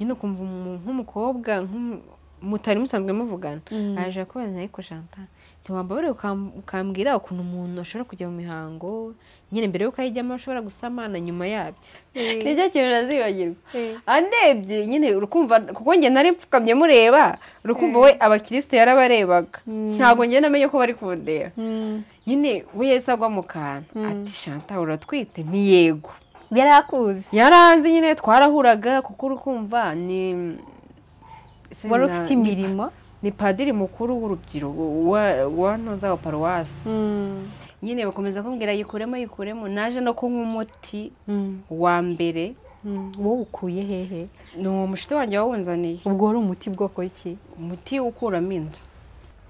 Nyine ukumva nk'umukobwa mutari musanzwe muvugana aje kubaza, ariko Chantal ntiwambabare ukambwira ukuntu umuntu ashobora kujya mu mihango nyine mbere yuko ayijyamo ashobora gusamana nyuma yabyo. Nicyo kintu nazibagirwa. Andebye nyine urukumva, kuko njye nari mfukamye mureba, urukumva we abakristo yarabarebaga, ntabwo njye namenye ko bari kundeba. Nyine we yahise agwa mu kantu ati Chantal uratwite? Ni yego. Yarakuzi? Yaranzi nyine, twarahuraga kuko urukumva ni wari ufite imirimo, ni padiri mukuru w'urubyiruko wa ntoza wa paruwasi. Nyine bakomeza kumbwira yikuremo yikuremo, naje no kunywa umuti wa mbere. Wowe ukuye hehe? Ni uwo mushiti wanjye wawunzaniye. Ubwo wari umuti bwoko ki? Umuti ukuramo inda.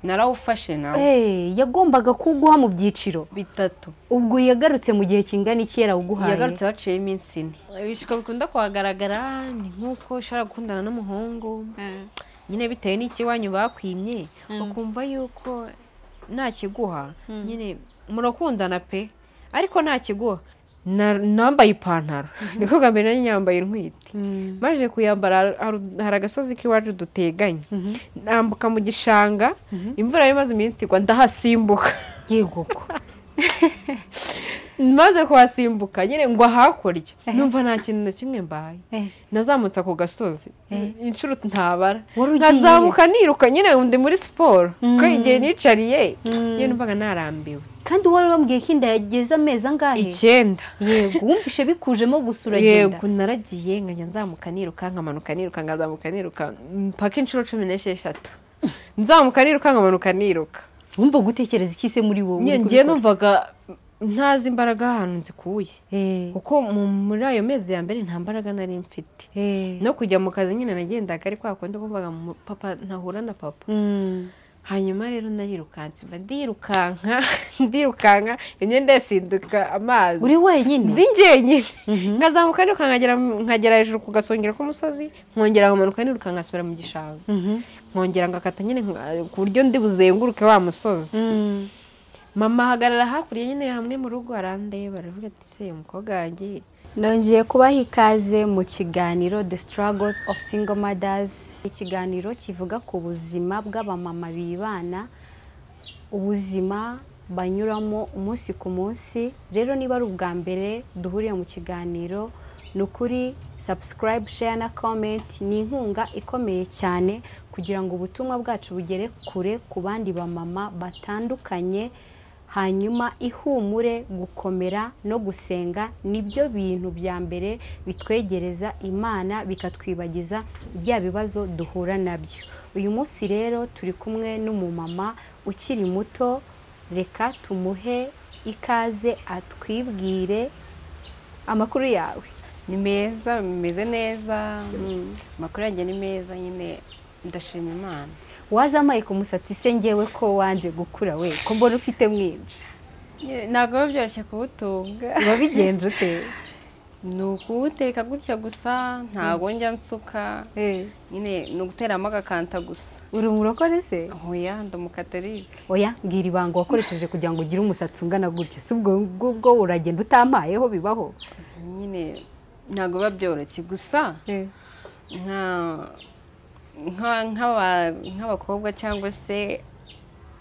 Narawufashe nawe. Yagombaga kuguha mu byiciro bitatu. Ubwo yagarutse mu gihe kingana iki yarawuguhaye? Yagarutse haciye iminsi 4. Ibishuko bikunda kuhagaragara ni nk'uko ushobora gukundana n'umuhungu nyine bitewe n'ikiwanyu bakwimye, ukumva yuko nta kiguha, nyine murakundana pe ariko nta kiguha. Nambaye ipantaro niko bwa mbere nari nyambaye ntwite, maje kuyambara hari agasozi k'iwacu duteganye, nambuka mu gishanga, imvura yari imaze iminsi igwa, ndahasimbuka. Yego ko maze kuhasimbuka nyine ngwa hakurya, numva nta kintu na kimwe mbaye. Nazamutse ako gasozi inshuro ntabara, nkazamuka niruka nyine ndi muri siporo kuko igihe nicariye nyine numvaga narambiwe. Kandi wari wambwiye ko inda yageze amezi angahe? 9. Yego, wumvishe bikujemo gusa uragenda? Yego, naragiye nkajya nzamuka niruka, nkamanuka niruka, nkazamuka niruka mpaka inshuro 16. Nzamuka niruka, nkamanuka niruka. Wumva gutekereza iki se muri wowe? Ngiye numvaga ntazi imbaraga ahantu nzikuye, kuko muri ayo mezi ya mbere nta mbaraga nari mfite. No kujya mu kazi nyine nagendaga ariko hakundi kumvaga papa ntahura na papa. Hanyuma rero narirukanse mba ndirukanka imyenda yasinduka amazi. Uri wenyine? Ndi njyenyine. Nkazamuka niruka nkagera hejuru ku gasongero k'umusozi, nkongera nkamanuka niruka ngasubira mu gishanga. Nkongera ngakata nyine ku buryo ndi buzenguruke wa musozi. Mama ahagarara hakurya nyine hamwe mu rugo arandeba aravuga ati se umukobwa wanjye. Nongeye kubaha ikaze mu kiganiro The Struggles of Single Mothers, ikiganiro kivuga ku buzima bw'abamama bibana, ubuzima banyuramo umunsi ku munsi. Rero niba ari ubwa mbere duhuriye mu kiganiro, ni ukuri subscribe, share na comment ni inkunga ikomeye cyane kugira ngo ubutumwa bwacu bugere kure ku bandi bamama batandukanye. Hanyuma ihumure, gukomera no gusenga nibyo bintu bya mbere bitwegereza Imana, bikatwibagiza bya bibazo duhura nabyo. Uyu munsi rero turi kumwe n'umumama ukiri muto, reka tumuhe ikaze atwibwire. Amakuru yawe? Ni meza, meze neza. Amakuru yanjye ni meza nyine, ndashima Imana. Wazamaye ku musatsi se ngewe ko wanze gukura we, ko mbona ufite mwinshi? Ntabwo biba byoroshye kuwutunga. Wabigenje ute? Ni ukuwuteka gutya gusa, ntabwo njya nsuka nyine, ni uguteramo agakanta gusa. Uri umurokore se? Oya, ndi umukatolike. Oya, mbwira ibanga wakoresheje kugira ngo ugire umusatsi ungana gutya. Si ubwo ngubwo uragenda utampayeho bibaho? Nyine ntabwo biba byoroshye gusa nk'abakobwa cyangwa se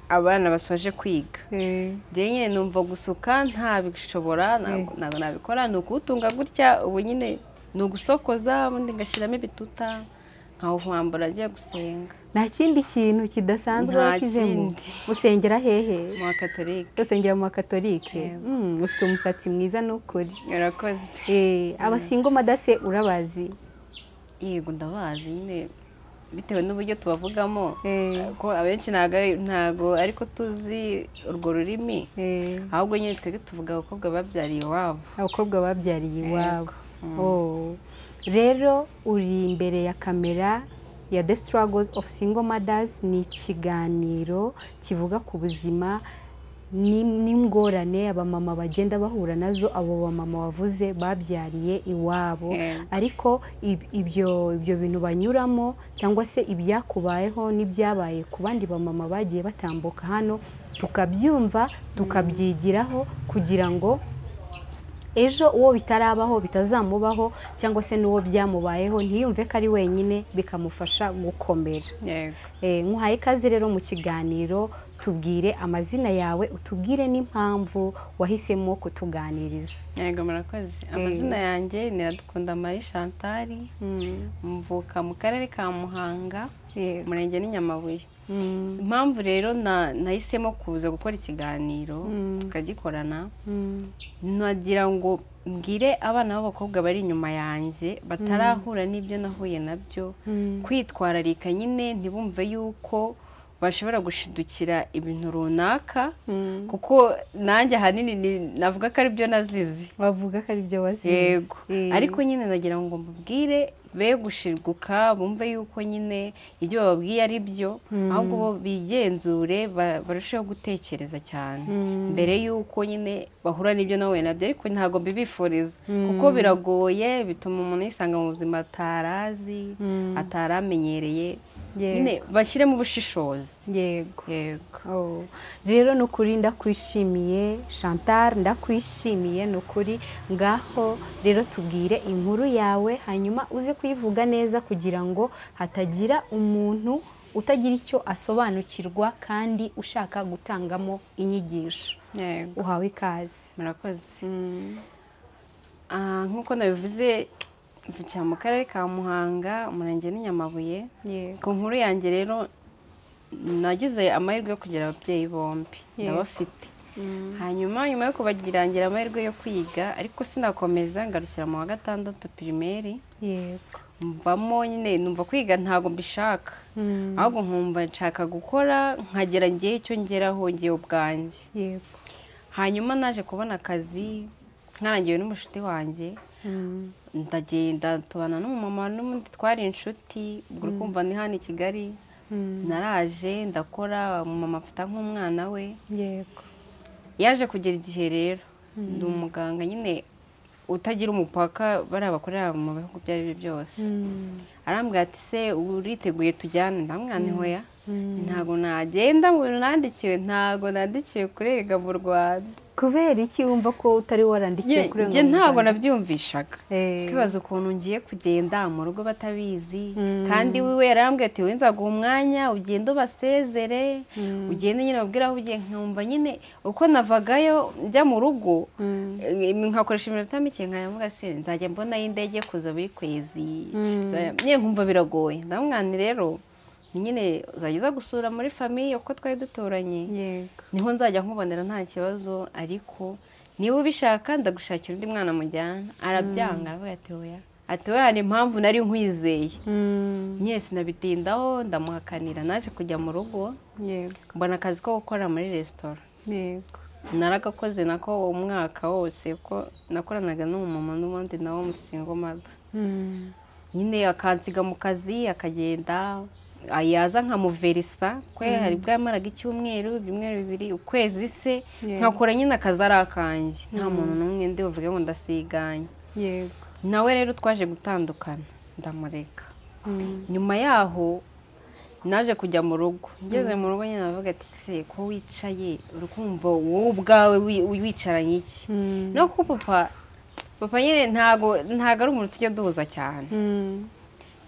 abana basoje kwiga, njye nyine numva gusuka ntabishobora, ntabwo nabikora. Ni ukuwutunga gutya ubu nyine, ni ugusokoza ubundi ngashyiramo ibituta nkawuhambura agiye gusenga. Nta kindi kintu kidasanzwe washyizemo? Usengera hehe? Mu bakatolike. Usengera mu bakatolike. Ufite umusatsi mwiza n'ukuri. Urakoze. Abasingo madase urabazi? Yego ndabazi nyine, bitewe n'uburyo tubavugamo, ko abenshi ntago ariko tuzi urwo rurimi, ahubwo nyine twebwe tuvuga abakobwa babyariye iwabo. Abakobwa babyariye iwabo. Rero uri imbere ya kamera ya The Struggles of Single Mothers, ni ikiganiro kivuga ku buzima n'ingorane abamama bagenda bahura nazo, abo bamama wavuze babyariye iwabo. Ariko ibyo bintu banyuramo cyangwa se ibyakubayeho n'ibyabaye ku bandi bamama bagiye batambuka hano, tukabyumva tukabyigiraho kugira ngo Ejo uwo bitarabaho bitazamubaho, cyangwa se n'uwo byamubayeho ntiyumve ko ari wenyine, bikamufasha gukomera. Nkuhaye ikaze rero mu kiganiro, tubwire amazina yawe, utubwire n'impamvu wahisemo kutuganiriza. Yego, murakoze. Amazina yanjye ni Iradukunda Marie Chantal, mvuka mu karere ka Muhanga, umurenge ni Nyamabuye. Impamvu rero nahisemo kuza gukora ikiganiro tukagikorana, nagira ngo mbwire abana b'abakobwa bari inyuma yanjye batarahura n'ibyo nahuye nabyo, kwitwararika nyine, ntibumve yuko bashobora gushidukira ibintu runaka, kuko nanjye ahanini navuga ko aribyo nazize. Bavuga ko aribyo wazize. Yego, ariko nyine nagira ngo mbabwire be gushiguka, bumve yuko nyine ibyo bababwiye ari byo, ahubwo bo bigenzure, barusheho gutekereza cyane mbere yuko nyine bahura n'ibyo nawe nabyo. Ariko ntabwo mbibifuriza, kuko biragoye, bituma umuntu yisanga mu buzima atarazi, ataramenyereye. Nyine bashyiremo ubushishozi. Yego. Yego. Rero ni ukuri ndakwishimiye Chantal, ndakwishimiye ni ukuri. Ngaho rero tubwire inkuru yawe, hanyuma uze kuyivuga neza kugira ngo hatagira umuntu utagira icyo asobanukirwa kandi ushaka gutangamo inyigisho. Yego. Uhawe ikaze. Murakoze. Nk'uko nabivuze, mvukira mu karere ka Muhanga, umurenge ni Nyamabuye. Ku nkuru yanjye rero, nagize amahirwe yo kugira ababyeyi bombi, ndabafite. Hanyuma nyuma yo kubagira ngira amahirwe yo kwiga, ariko sinakomeza, ngarukira mu wa 6 primaire. Mvamo nyine numva kwiga ntago mbishaka, ahubwo nkumva nshaka gukora nkagera ngiye icyo ngeraho ngiye ubwanjye. Hanyuma naje kubona akazi nkarangiwe n'umushuti wanjye, ndagenda tubana n'umumama n'undi twari inshuti, ubwo uri kumva ni hano i Kigali. Naraje ndakora, umumama afata nk'umwana we. Yaje kugera igihe rero, ndi umuganga nyine utagira umupaka, bariya bakorera mu bihugu ibyo ari byo byose. Arambwira ati se uriteguye tujyane? Ndamubwira nti hoya, ntago nagenda mu bintu nandikiwe, ntago nandikiwe kurega mu Rwanda. Kubera iki wumva ko utari warandikiwe kurega mu Rwanda? Ntago nabyumvishaga. Kwibaza ukuntu ngiye kugenda mu rugo batabizi, kandi wiwe yarambwiye ati we nzaguha umwanya ugende ubasezere, ugende nyine ubabwire aho ugiye. Nkumva nyine uko navagayo njya mu rugo nkakoresha iminota mike, nkavuga se nzajya mbona y'indege kuza buri kwezi, nyine nkumva biragoye. Ndamwana rero nyine uzajya uza gusura muri famiye uko twari duturanye, niho nzajya nkubonera nta kibazo, ariko niba ubishaka ndagushakira undi mwana mujyana. Arabyanga, aravuga ati oya, ati we hari impamvu nari nkwizeye. Nyine sinabitindaho, ndamuhakanira. Naje kujya mu rugo, mbona akazi ko gukora muri resitora. Naragakoze nako umwaka wose, kuko nakoranaga n'umumama n'ubundi nawe umusingo mother. Nyine akansiga mu kazi akagenda, yaza nkamuverisa, ko hari bwo yamaraga icyumweru, ibyumweru 2, ukwezi se, nkakora nyine akazi ari akanjye, nta muntu n'umwe ndi buvuge ngo ndasiganye. Nawe rero twaje gutandukana, ndamureka. Nyuma yaho naje kujya mu rugo, ngeze mu rugo nyine navuga ati se ko wicaye uri kumva wowe ubwawe wicaranye iki? No kuko papa nyine ntago ari umuntu tujya duhuza cyane.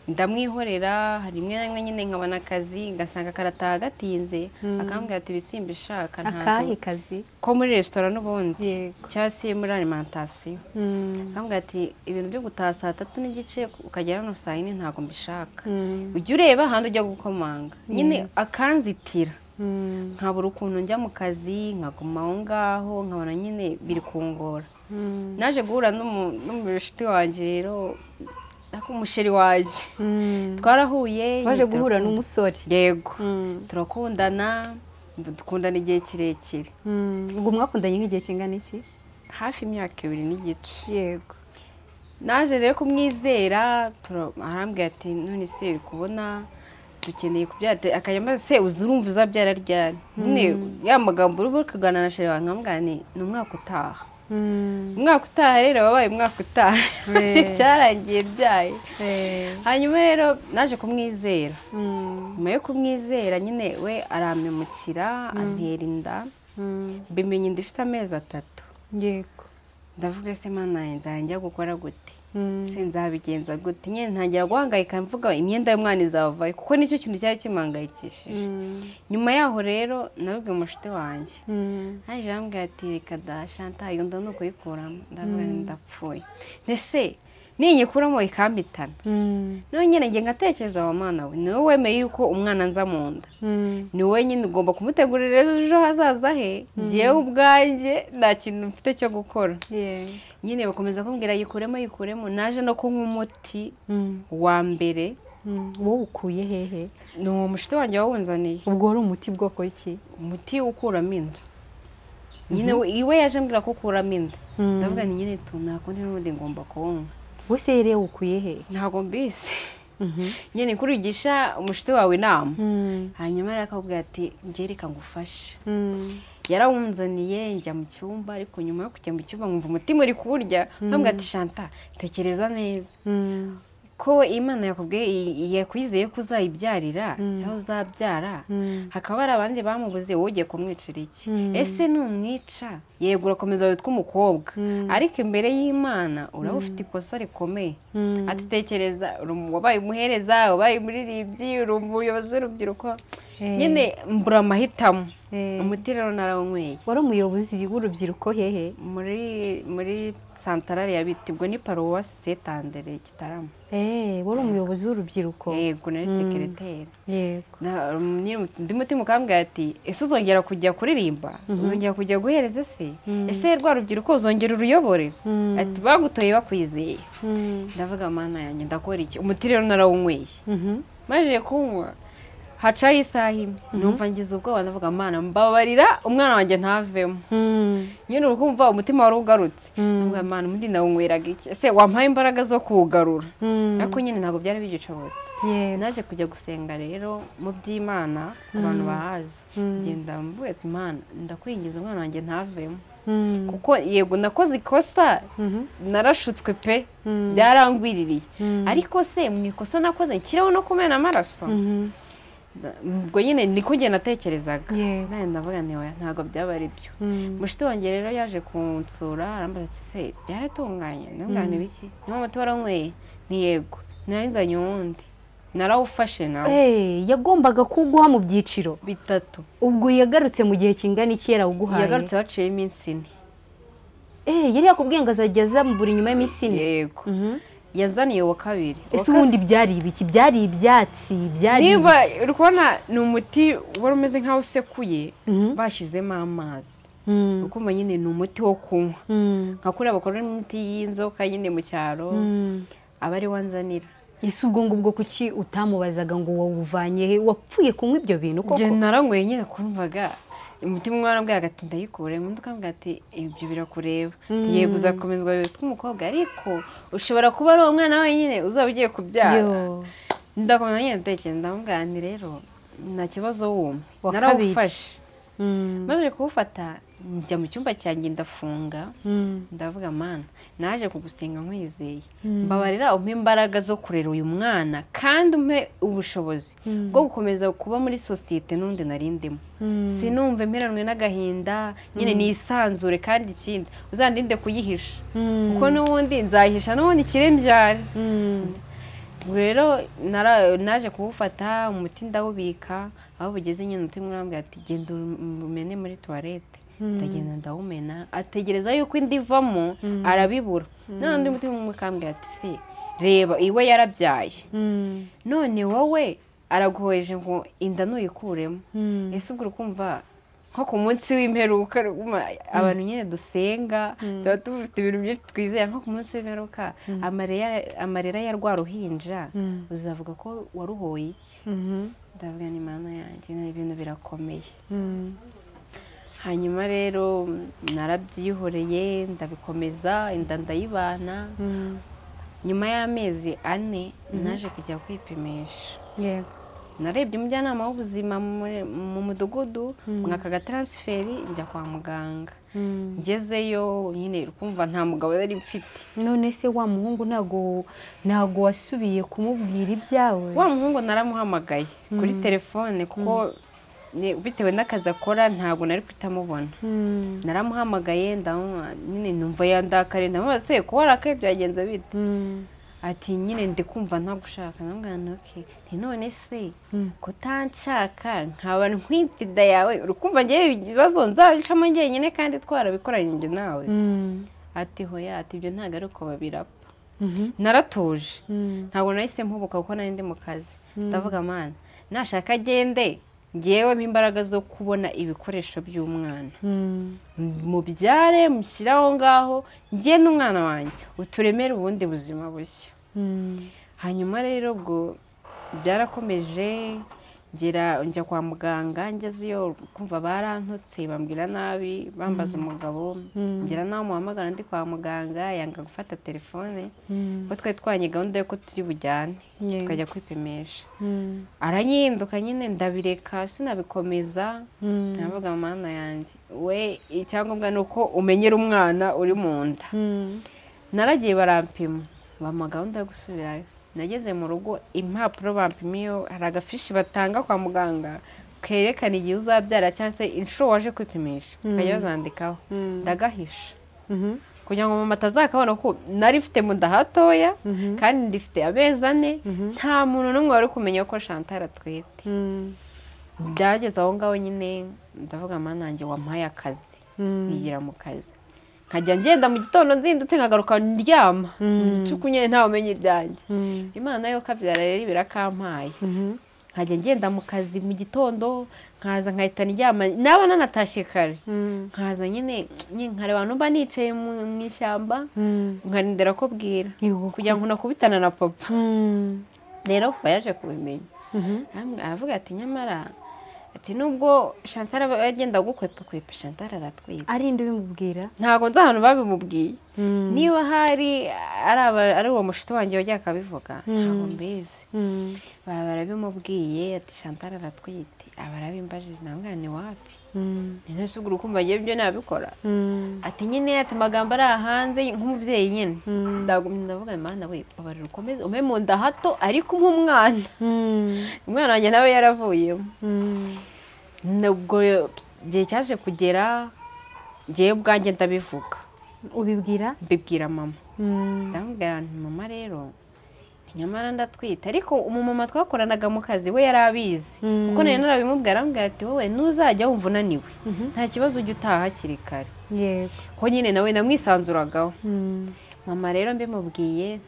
Ndamwihorera, hari rimwe na rimwe nyine nkabona akazi ngasanga karataha gatinze, akambwira ati ibisimba ishaka ntabwo. Akahe kazi? Ko muri resitora n'ubundi, cyangwa se muri alimentation. Akambwira ati ibintu byo gutaha saa 3:30 ukagera hano saa 4 ntabwo mbishaka, ujya ureba ahandi ujya gukomanga. Nyine akanzitira, nkabura ukuntu njya mu kazi, nkaguma aho ngaho, nkabona nyine biri kungora. Naje guhura n'umushuti wanjye rero, umusheri wanjye, twarahuye. Waje guhura n'umusore? Yego, turakundana, dukundana igihe kirekire. Ubwo mwakundanye nk'igihe kingana iki? Hafi imyaka 2 n'igice. Yego. Naje rero kumwizera, arambwira ati none se uri kubona dukeneye kubyara, akajya ambaza se uzurumva uzabyara ryari? Nyine ya magambo uri kuganira na sheri wawe, nkamubwira nti ni umwaka utaha. Umwaka utaha rero wabaye umwaka utaha, cyarangiye byaye. Hanyuma rero naje kumwizera, nyuma yo kumwizera nyine we arampemukira, antera inda, mbimenya inda ifite amezi 3. Yego. Ndavuga se Mana nzajya gukora gute, se nzabigenza gute, nyine ntangira guhangayika mvuga imyenda y'umwana izavayo kuko nicyo kintu cyari kimpangayikishije. Nyuma yaho rero nabibwiye umushuti wanjye, haje arambwira ati reka da Chantal, iyo nda ni ukuyikuramo. Ndavuga ndapfuye, mbese ninyikuramo ikampitana. None nyine njye ngatekereza wa Mana we, ni wowe wemeye yuko umwana nza mu nda, ni wowe nyine ugomba kumutegurira ejo hazaza he, njyewe ubwanjye nta kintu mfite cyo gukora. Nyine bakomeza kumbwira yikuremo yikuremo, naje no kunywa umuti wa mbere. Wowe ukuye hehe? Ni uwo mushuti wanjye wawunzaniye. Ubwo wari umuti bwoko ki? Umuti ukuramo inda. Nyine iwe yaje ambwira ko ukuramo inda, ndavuga ni nyine nakundi n'ubundi ngomba kuwunywa. Wese rero ukuye he? Ntabwo mbizi. Nyine kurigisha umushuti wawe inama, hanyuma rero akakubwira ati njye reka ngufashe. Yarawunzaniye njya mu cyumba, ariko nyuma yo kujya mu cyumba nkumva umutima uri kuwurya, nkambwira ati Chantal tekereza neza ko Imana yakubwiye yakwizeye ko uzayibyarira cyangwa uzabyara, hakaba hari abandi bamubuze, wowe ugiye kumwicira iki? Ese numwica yego urakomeza witwa umukobwa, ariko imbere y'Imana uraba ufite ikosa rikomeye. Ati tekereza, wabaye umuhereza, wabaye umuririmbyi, uri umuyobozi w'urubyiruko, nyine mbura amahitamo. Umuti rero narawunyweye. Wari umuyobozi w'urubyiruko hehe? Muri santarari ya Biti, ubwo ni paruwasi Setandere Gitarama. Wari umuyobozi w'urubyiruko? Yego, nari sekereteri. Yego. Undi mutima ukambwira ati ese uzongera kujya kuririmba, uzongera kujya guhereza se, ese rwa rubyiruko uzongera uruyobore? Ati bagutoye bakwizeye. Ndavuga Mana yanjye ndakora iki? Umuti rero narawunyweye. Maze kunywa hacaho isaha imwe numva ngize ubwoba, ndavuga Mana mbabarira umwana wanjye ntavemo. Nyine ukumva umutima wari ugarutse, ndavuga Mana undi nawunyweraga iki? Ese wampaye imbaraga zo kuwugarura? Ariko nyine ntabwo byari bigicobotse. Naje kujya gusenga rero mu by'Imana ku bantu bahazi, ngenda mvuga ati Mana ndakwingiza umwana wanjye ntavemo, kuko yego nakoze ikosa, narashutswe pe, byarangwiririye, ariko se mu ikosa nakoze nshyiraho no kumena amaraso. Ubwo nyine niko njye natekerezaga, ndavuga nti oya ntabwo byaba ari byo. Mushuti wanjye rero yaje kunsura arambaza ati se byaratunganye? Ndavuga nti biki? Niwo muti waranyweye? Ni yego. Nari nzanye uwundi, narawufashe nawe. Yagombaga kuguha mu byiciro bitatu. Ubwo yagarutse mu gihe kingana iki yarawuguhaye? Yagarutse haciye iminsi 4. Yari yakubwiye ngo azajya aza buri nyuma y'iminsi 4? Yego. Yazaniye uwa kabiri. Ese ubundi byari ibiki? Byari ibyatsi? Byari niba uri kubona ni umuti wari umeze nkaho usekuye bashyizemo amazi, ukumva nyine ni umuti wo kunywa, nka kuriya bakora imiti y'inzoka nyine mu cyaro, aba ari wanzanira. Ese ubwo ngubwo kuki utamubazaga ngo wawuvanye he? Wapfuye kunywa ibyo bintu koko? Njye naranyweye nyine, kumvaga umutima umwana ambwira ati ndayikure, undi akambwira ati ibyo birakureba, yego uzakomezwa witwa umukobwa, ariko ushobora kuba ari uwo mwana wenyine uzaba ugiye kubyara. Ndakomeza nyine ndatekereza, ndamubwira nti rero nta kibazo wumva, narawufashe. Maze kuwufata njya mu cyumba cyanjye ndafunga, ndavuga Mana naje kugusenga nkwizeye, mbabarira umpe imbaraga zo kurera uyu mwana kandi umpe ubushobozi bwo gukomeza kuba muri sosiyete n'undi nari ndimo, sinumve mperanwe n'agahinda, nyine nisanzure, kandi ikindi uzandinde kuyihisha kuko n'ubundi nzayihisha n'ubundi kirembyare. Rero naje kuwufata umuti ndawubika, aho bugeze nyine umuti urambwira ati genda umene muri toilette, ndagenda ndawumena, ategereza yuko indi ivamo arabibura. None undi muti umwe akambwira ati se reba iwe yarabyaye, none wowe araguhoje ngo inda nuyikuremo. Ese ubwo ukumva nko ku munsi w'imperuka, abantu nyine dusenga tuba dufite ibintu byinshi twizera, nko ku munsi w'imperuka amarira ya rwa ruhinja uzavuga ko waruhoye iki? Ndavuga ni Mana yanjye ibintu birakomeye. Hanyuma rero narabyihoreye ndabikomeza, inda ndayibana. Nyuma y'amezi 4 naje kujya kwipimisha. Yego. Narebye umujyanama w'ubuzima mu mudugudu, mwaka ga transferi njya kwa muganga. Ngezeyo nyine ukumva nta mugabo yari mfite. None se wa muhungu ntago wasubiye kumubwira ibyawe? Wa muhungu naramuhamagaye kuri telefone kuko Bitewe n'akazi akora ntabwo nari kutamubona. Naramuhamagaye nyine numva yandakare, ndamubaza se ko warakaye byagenze bite? Ati nyine ndi kumva ntagushaka. Ndamubwira nti okay, nti none se kutanshaka nkaba ntwite inda yawe, urukumva ngewe ibibazo nzabicamo njyenyine kandi twarabikoranye njye nawe. Ati hoya, ati ibyo ntabwo ari uko babirapa. Naratuje, ntabwo nahise mpubuka kuko nari ndi mu kazi. Ndavuga mana, nashaka agende ngewe mpa imbaraga zo kubona ibikoresho by'umwana, mubyare mushyire aho ngaho njye n'umwana wanjye uturemere ubundi buzima bushya. Hanyuma rero ubwo byarakomeje, ngera njya kwa muganga, ngezeyo kumva barantutse bambwira nabi, bambaza umugabo, ngera naho muhamagara ndi kwa muganga yanga gufata telefone, kuko twari twanye gahunda yuko turi bujyane tukajya kwipimisha. Aranyihinduka nyine ndabireka sinabikomeza. Ndavuga mana yanjye we, icyangombwa ni uko umenyera umwana uri mu nda. Naragiye barampima, bampa gahunda yo gusubirayo. Nageze mu rugo impapuro bampimiyo, hari agafishi batanga kwa muganga kerekana igihe uzabyara cyangwa se inshuro waje kwipimisha, bakajya bazandikaho. Ndagahisha kugira ngo mama atazakabona ko nari mfite mu nda hatoya kandi ndifite amezi 4, nta muntu n'umwe wari kumenya ko Chantal atwite. Byageze aho ngaho nyine ndavuga mana nanjye wampaye akazi, nigira mu kazi, nkajya ngenda mu gitondo nzindutse nkagaruka ndyama gicuku nyine ntawe umenya ibyanjye. Imana yo kabyara rero birakampaye, nkajya ngenda mu kazi mu gitondo nkaza nkahita ndyama, naba nanatashye kare nkaza nyine nkareba numba nicaye mu ishyamba nkarindira ko bwira kugira ngo nakubitana na papa. Rero papa yaje kubimenya, aravuga ati nyamara ati nubwo Chantal agenda gukwepa kwepa, Chantal aratwite. Ari inde ubimubwira? Ntago nzi ahantu babimubwiye, niba hari ari uwo mushuti wanjye wajya akabivuga ntabwo mbizi. Baba barabimubwiye ati Chantal aratwite, aba arabimbajije, ndamubwira ni wapi, ni none se ubwo urukumva ngewe ibyo nabikora? Ati nyine ati amagambo ari hanze nk'umubyeyi nyine. Ndagumye ndavuga mana we babarira ukomeze umpe mu nda hato ariko umpe umwana. Umwana wanjye nawe yaravuyemo. Nubwo igihe cyaje kugera ngewe ubwanjye ndabivuga. Ubibwira? Mbibwira mama. Ndamubwira nti mama rero nyamara ndatwite, ariko umumama twakoranaga mu kazi we yari abizi, kuko nari narabimubwira, arambwira ati wowe nuzajya wumva unaniwe nta kibazo ujya utaha hakiri kare. Yego, ko nyine nawe namwisanzuragaho. Mama rero mbimubwiye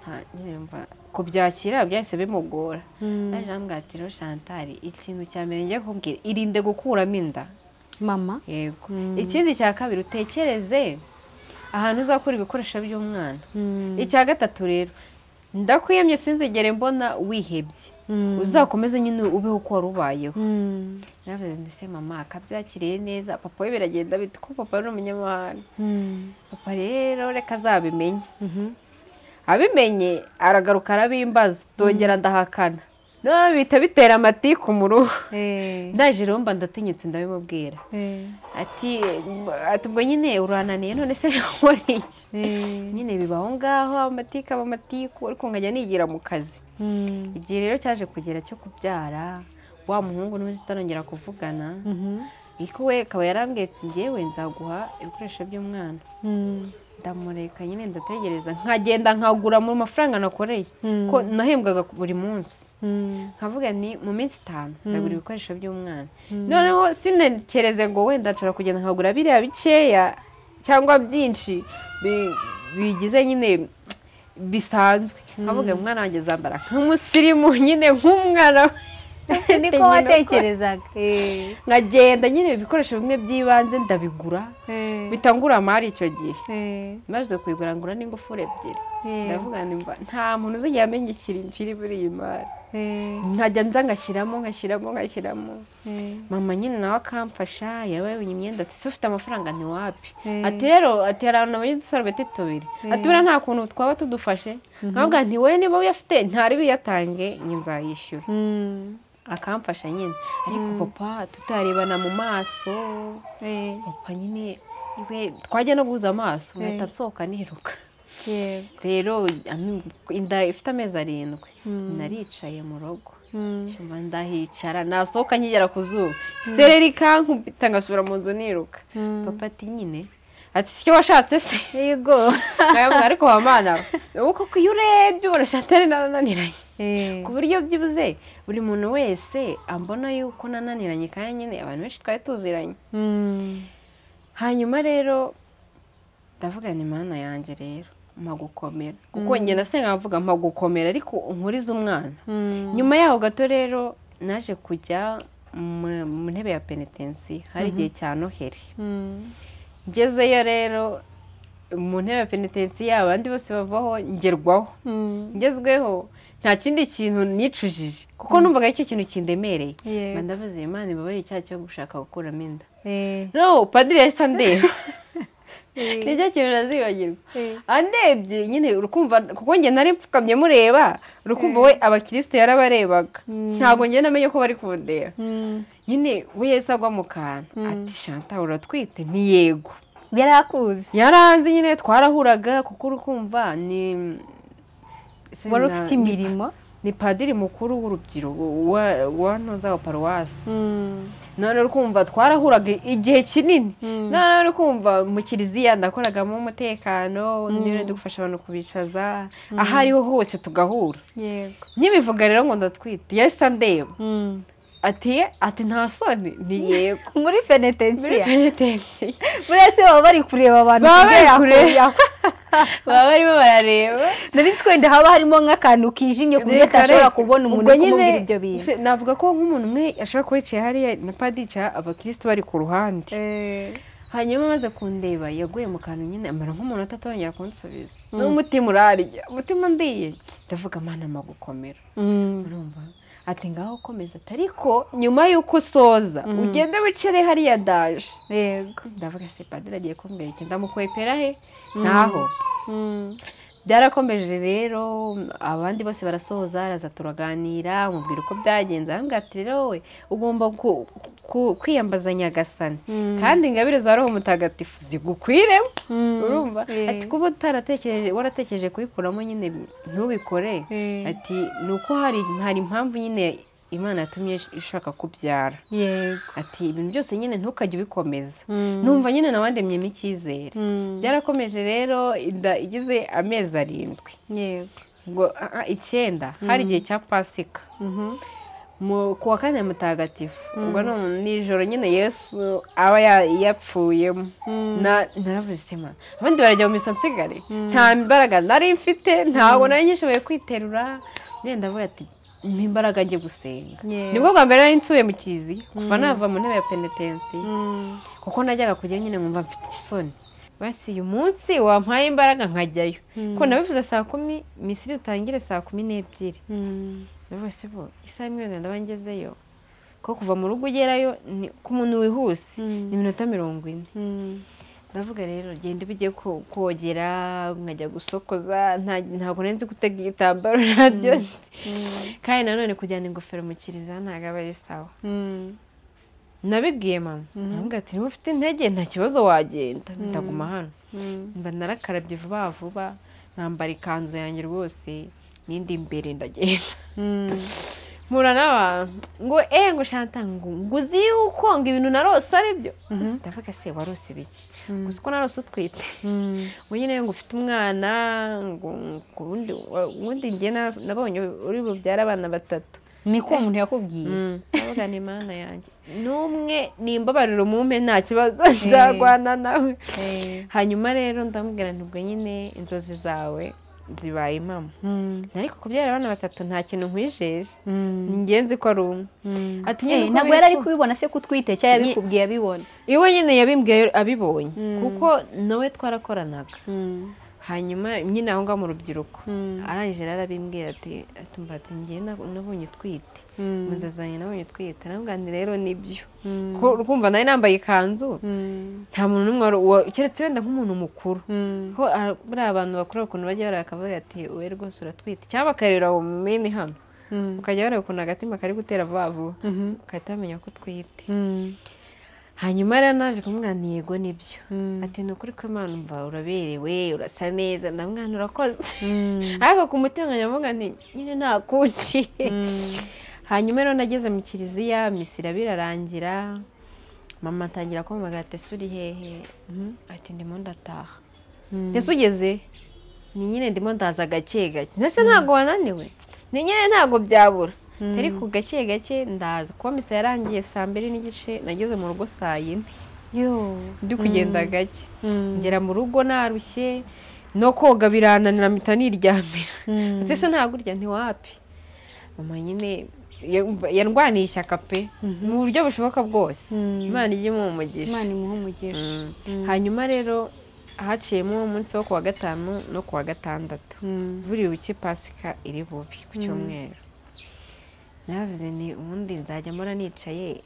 kubyakira byahise bimugora. Yaje arambwira ati rero Chantal, ikintu cya mbere ngiye kukubwira, irinde gukuramo inda mama. Yego. Ikindi cya kabiri, utekereze ahantu uzakura ibikoresho by'umwana. Icya gatatu rero, ndakwiyemye sinzigere mbona wihebye, uzakomeze nyine ubeho uko wari ubayeho. Naravuze nti se mama akabyakiriye neza, papa we biragenda bite ko papa ari umunyamahanga. Papa rero reka azabimenye. Abimenye aragaruka arabimbaza, ndongera ndahakana, none bihita bitera amatiku mu ruhu. Ndaje rero mba ndatinyutse ndabimubwira. Ati ubwo nyine urananiye none se nkora iki? Nyine bibaho ngaho amatiku aba amatiku, ariko nkajya nigira mu kazi. Igihe rero cyaje kugera cyo kubyara, wa muhungu n'undi tutarongera kuvugana, ariko we akaba yarambwiye ati ngewe nzaguha ibikoresho by'umwana. Ndamureka nyine ndategereza, nkagenda nkagura mu mafaranga nakoreye, ko nahembwaga buri munsi. Nkavuga nti mu minsi 5 ndagura ibikoresho by'umwana. Noneho sinekereze ngo wenda nshobora kugenda nkagura biriya bikeya cyangwa byinshi bigize nyine bisanzwe. Nkavuga umwana wanjye zambara nk'umusirimu nyine nk'umwana we. Niko watekerezaga? Nkagenda nyine ibikoresho bimwe by'ibanze ndabigura, bitangura amari icyo gihe. Maze kuyigura ngura n'ingufuri 2. Ndavuga nti nta muntu uzigera amenya ikintu kiri muri iyi mari. Nkajya nza ngashyiramo ngashyiramo ngashyiramo. Mama nyine nawe akamfasha, yaba yabonye imyenda ati se ufite amafaranga ntiwapi? Ati rero ati hari ahantu nabonye udusarubeti 2, ati buriya nta kuntu twaba tudufashe. Nkavuga nti we niba uyafite ntari biyatange njye nzayishyura. Akamfasha nyine, ariko papa tutarebana mu maso. Papa nyine iwe twajya no guhuza amaso nkahita nsohoka niruka. Rero inda ifite amezi 7 naricaye mu rugo, ndahicara nasohoka nkigera ku zuba sereri ikankubita ngasubira mu nzu niruka. Papa ati nyine ati sicyo washatse se? Yego. Ariko wa mana ubu koko iyo urebye ubona Chantal narananiranye ku buryo byibuze buri muntu wese ambona yuko nananiranye, kandi nyine abantu benshi twari tuziranye. Hanyuma rero ndavuga ni Mana yanjye rero mpa gukomera, kuko njye nasenga nkavuga mpa gukomera ariko unkurize umwana. Nyuma yaho gato rero naje kujya mu ntebe ya penetensi, hari igihe cya Noheli. Ngezeyo rero mu ntebe ya penetensi abandi bose bavaho ngerwaho, ngezweho nta kindi kintu nicujije kuko numvaga icyo kintu kindemereye. Ndavuze Imana ibabarire icyaha cyo gushaka gukuramo inda. No padiri yahise andeba, nicyo kintu nazibagirwa. Andebye nyine urukumva, kuko njye nari mfukamye mureba, urukumva we abakristo yarabarebaga, ntabwo njye namenye ko bari kundeba. Nyine we yahise agwa mu kantu ati Chantal uratwite? Ni yego. Yarakuzi? Yaranzi nyine twarahuraga, kuko urukumva ni wari ufite imirimo, ni padiri mukuru w'urubyiruko wa ntoza wa paruwasi. None urukumva twarahuraga igihe kinini. None urukumva mu kiliziya ndakoragamo umutekano, niyo ndi gufasha abantu kubicaza aho ariho hose tugahura. Yego. Nkibivuga rero ngo ndatwite yahise andeba ati nta soni? Ni yego. Muri penetensiya. Muri penetensiya. Buriya se baba bari kureba abantu, baba barimo barareba. Nari nzi wenda haba harimo nk'akantu kijimye ku buryo atashobora kubona umuntu uri kumubwira ibyo bintu. Navuga ko nk'umuntu umwe ashobora kuba yicaye hariya na padiri yicara abakristo bari ku ruhande. Hanyuma amaze kundeba yaguye mu kantu nyine amara nk'umuntu atongera kunsubiza. N'umutima urarya, umutima ndiye. Ndavuga Mana mpa gukomera. Urumva? Ati ngaho komeza, ariko nyuma y'uko usoza ugende wicare hariya daje. Yego. Ndavuga se padiri agiye kumbwira iki, ndamukwepera he? Ntaho. Byarakomeje rero abandi bose barasohoza, araza turaganira, amubwira uko byagenze, arambwira ati rero wowe ugomba kwiyambaza Nyagasani kandi ingabire za Roho Mutagatifu zigukwiremo. Urumva? Ati kuba utaratekereje waratekereje kuyikuramo nyine ntubikore, ati nuko hari impamvu nyine Imana yatumye ishaka kubyara. Yego. Ati ibintu byose nyine ntukajye ubikomeza. Numva nyine nawandemyemo icyizere. Byarakomeje rero inda igize amezi 7. Yego. Ngo 9 hari igihe cya Pasika. Ku wa kane mutagatifu. Ubwo nijoro nyine Yesu aba yapfuyemo. Naravuze sema abandi barajya mu misa nsigare, nta mbaraga nari mfite, ntabwo nari nyishoboye kwiterura. Ndavuga ati imbaraga njye gusenga. Nibwo bwa mbere nari nsubiye mu kiliziya kuva nava mu ntebe ya penetensi, kuko najyaga kujya nyine nkumva mfite isoni. Basi uyu munsi wampaye imbaraga nkajyayo, kuko nabivuze saa 10 misiri utangire saa 12. Ndavuga se bo isaha imwe ndaba ngezeyo, ko kuva mu rugo ugerayo ku muntu wihuse ni iminota 40. Ndavuga rero genda ugiye kogera nkajya gusokoza, ntabwo nzi gutega igitambaro nabyo. Kandi nanone kujyana ingofero mu kiliziya ntabwo aba ari sawa. Nabibwiye mama, ndamubwira ati niba ufite intege nta kibazo wagenda, ndaguma hano. Mba narakarabye vuba vuba, nambara ikanzu yanjye rwose n'indi imbere ndagenda. Mpura n'abantu ngo ngo Chantal ngo uzi yuko ngo ibintu narose ari byo. Ndavuga se warose ibiki? Gusa uko narose utwite. Ngo nyine ngo ufite umwana, ngo ubundi njye nabonye uri bubyare abana 3. Niko umuntu yakubwiye? Ndavuga ni Mana yanjye n'umwe nimbabarira umumpe nta kibazo nzarwana nawe. Hanyuma rero ndamubwira nti ubwo nyine inzozi zawe zibaye impamo. Ariko kubyara abana 3 nta kintu nkwijeje, ni ingenzi ko ari umwe. Ati nyine ntabwo yari ari kubibona se kutwite cyangwa yabikubwiye abibona? Iwe nyine yabimbwiye abibonye, kuko nawe twarakoranaga. Hanyuma nyine aho ngaho mu rubyiruko arangije arabimbwira ati tumva ati njye nabonye utwite, mu nzozi zanjye nabonye utwite. Nabwo rero nibyo, urumva nari nambaye ikanzu nta muntu n'umwe keretse wenda nk'umuntu mukuru, ko buriya abantu bakuru ukuntu bajya bareba bakavuga ati wowe rwose uratwite, cyangwa bakareba mu mini hano ukajya bareba ukuntu agatima kari gutera vuba vuba ugahita bamenya ko utwite. Hanyuma rero naje kumubwira nti yego nibyo. Ati ni ukuri ko Imana umva uraberewe urasa neza, ndamwana urakoze. Ariko ku mutima nkavuga nti nyine nta kundi. Hanyuma rero nageze mu kiliziya misa birarangira, mama atangira kumpamagara ati ese uri hehe? Ati ndimo ndataha. Ese ugeze? Ni nyine ndimo ndaza gake gake. Ese ntabwo wananiwe? Ni nyine ntabwo byabura. Ariko gake gake ndaza kuba misa yarangiye 2:30 nageze mu rugo 4:00. Yo, ndi kugenda gake. Ngera mu rugo narushye no koga birananira mpita niryamira. Ese ntabwo urya? Ntiwapi. Mama nyine yarwaniye ishyaka pe mu buryo bushoboka bwose. Imana ijye imuha umugisha. Imana imuhe umugisha. Hanyuma rero haciyemo umunsi wo kuwa gatanu no kuwa gatandatu. Buri buke Pasika iri bubi ku cyumweru. Navuze ni ubundi nzajya mpora nicaye